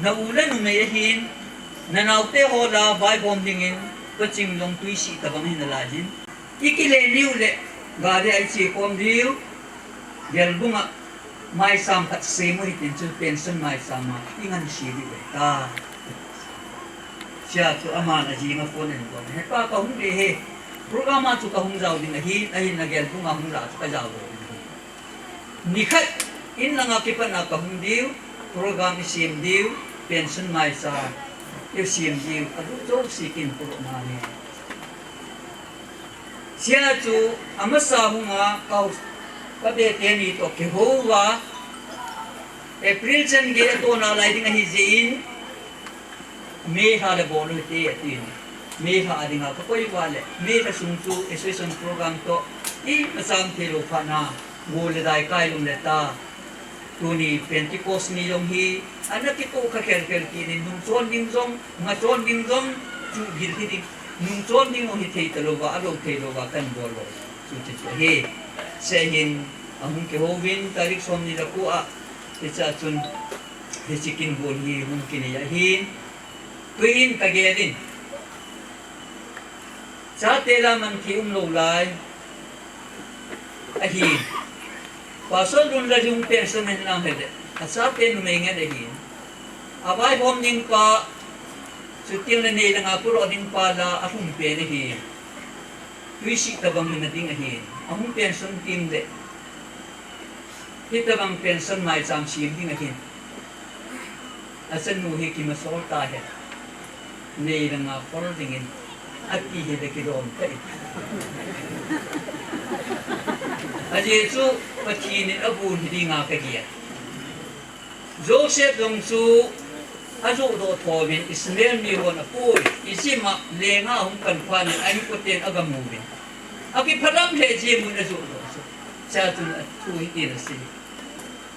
Na u le numei ahin, na naote ho la vaihom dingin, Paching Longtui sih tabang hi nalai jin. I kile diu le, gari a i che khom diu, Gelbung a maicham khat sem u hitin chu pension maicham a i ngan se diu ahi ta. Sia chu aman ajing a phone in kong. He pa, ka hung ve e. Program a chu ka hung jao ding ahi, ahin na Gelbung a hung la chu ka jao lo ding ahi. Nikhat in langa kipat na ka hung diu, program i sem diu, pension maicham i sem diu, adu jouse kin puro na ni. Sia chu amasa hunga ka, ka be teni to kihou va, April chan gei a tona lai ding ahi jeh in, May lha le bol u hite, ati. May lha a dinga ka koi uva le, May lha sung chu association program toh, i macham thei lou phat na, gol le dai kai lum le ta. Tuni Pentecost ni jong hi, ana kitoh kha khel khel kit in, nung chon ding jong, nga chon ding jong, chu gil hi ding, nung chon ding jong hi thei ta louva, alou thei louva, kan bol lou. Chu chu chu hi. Sehin, ahung kihou vin, tarik som ni le ko a, hicha chun, Hiche kin bol hi hung kinei ahin, tuin ka gel in. Chate la man thei um lou lai ahin. Pastor Lunlal jong pension ahin lang hile. Achate numei ngen ahin. Avaihom ding pa, chuteng le nei langa puro ding pa la alhum pen ahin. Tui sih tabang hina ding ahin. Ahung pension teng le. Hitabang pension maicham sem ding ahin. Achanu hi kimasol ta hen. Nei langa khol dingin. Ati hile kidom ta in. Ajeh chu Pathen in abol hi dinga ka gel. Joseph jong chu ajoh doh tho uvin Ishmael mi hon apui. Egypt a lenga ahung kan phat in a inkoten aga mu uvin. Akiphalam lheh jeng un ajoh doh chu. Chua chun athu hitin asei.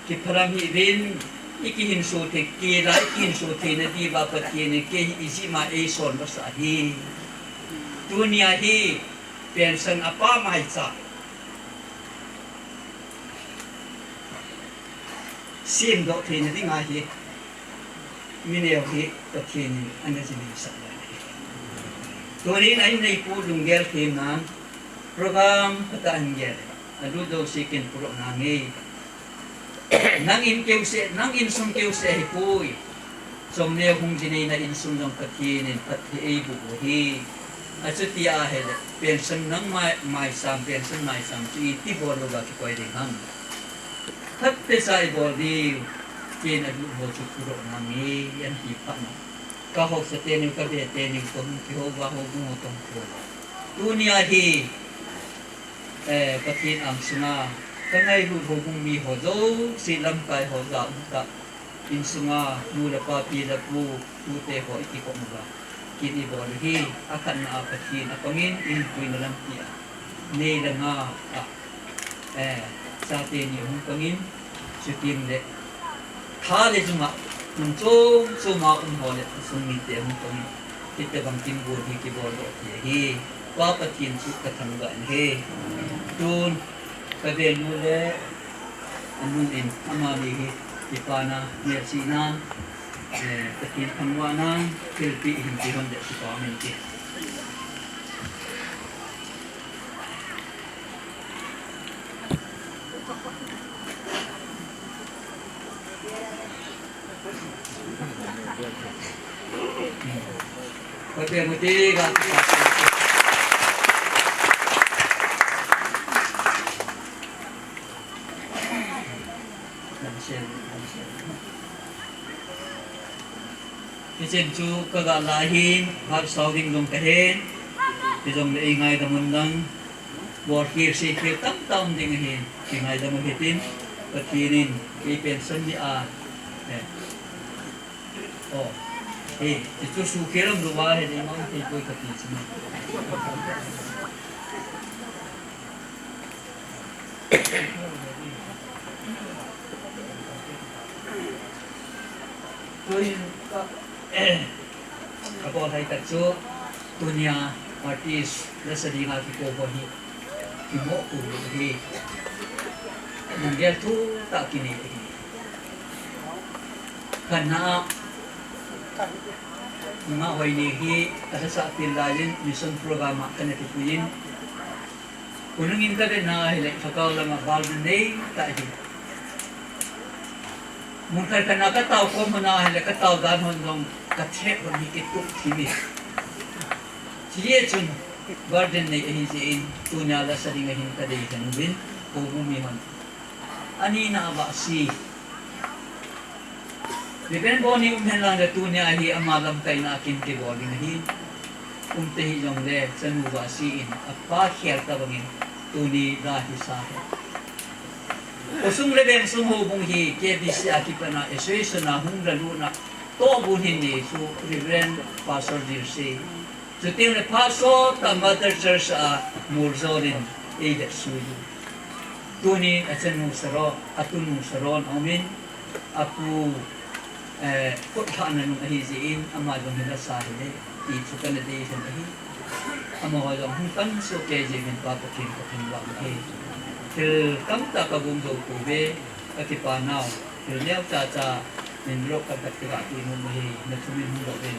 Kiphalam hih uvin, i kihinso thei, kila i kihinso theina diuva Pathen in kei hi Egypt a eisol masa ahi. Tunia hi pension apa maicham semdoh theina dinga hi, mi neo hi Pathen in ana jinei sah lai. Tunin a inneipu lunggel themnan program phatah hin gel. Alut jouse kin puro nange. Nang in keuseh, nang insung keuseh ahipoi. Chomneo hung jinei na insung jong Pathen in phatthei eiboh u ahi. Achuti ahile, pension nang mai, maicham, pension maicham chu iti bol louva kikoi ding ham. Phatechan ibol diu, ken alut ho chu puro nange, an ti phat na. Ka haosa teni, ka be teni, ka hung kihou uva, houbung ho ka hung kihou uva. Tunia hi, Eh, Pathen angsunga, ka ngailut houbung mi ho jouse lamkai ho ja um tah. Insunga, nu le pa, pi le pu, tute ho i kikop uva. Kin ibol u hi, akhatna a Pathen apangin, inpuina lampi a. Nei le nga a. Eh, chate ni hung pangin, chuteng le. Tha le jung a, mun chom chom a um ho le, sung mite hung pangin. Hitabang kin bol hi kibol doh thei ahi. Pa Pathen chu ka thangvah in ahi. Tun, ka venu le, anu in, amani hi, kipana, melchihnan, eh, Pathen thangvahnan, thilpeh hin ti hon le, kipa min ti. Hichun chu ka ga la hin, hap sao ding jong ka hin, hijongle ei ngaidam un lang, bol khel sei khel tamtah um ding ahin, kingaidam u hitin, Pathen in, ei pension ni a, eh, oh, eh, hichu sukhel um louva, hi ding um thei poi kati chu. Tuin ka, eh, ka bol hai ta chu, tunia artist la sa dinga kikou ho hi, kimo ku hi. Nang gel thu ta kini hi. Kana, nga hoi ni hi, ka sa sa pil la yin, mission program a kana kipuin. Kunung in ka ve na hile, thakau lama bal na nei ta hi. Mun khat khat na ka tao ko mun a hile, ka tao dan hon jong ka thep hon hi kitup thim e. Chie chun, burden nei ahi jeh in, tunia la sa ding ahin ka dei jeng uvin, ko mu mi hon. Ani na va si. Reverend Boni um hen lang le tunia hi ama lamkaina kin kibol ding ahi. Umte hijongle chanu va si in apa khel ta bangin tuni la hi sa hi. Khosung le veng sung houbung hi K B C a kipana association a hung la luna toh bu hin ni chu Reverend Pastor Dirsi. Chuting le pha so ta Mother Church a murjol in ei det sui. Tuni a chanu saron, a tunu saron aumin, a pu, eh, kut thana nung ahi jeh in, ama jong hi la sa hi le, ti chu kana dei hin ahi. Amaho jong hung pan so kei jeh in Pa Pathen ka thangvah u ahi. Thil tamtah ka gum jou pouve, ka kipa nau, thil neo cha cha, min lo ka kat kila ti mu ahi, na thu min hung lo in.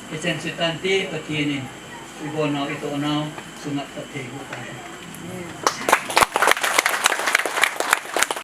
Ichan chu tante Pathen in, ibolnau, itohnau, sunga phatthei boh tahen.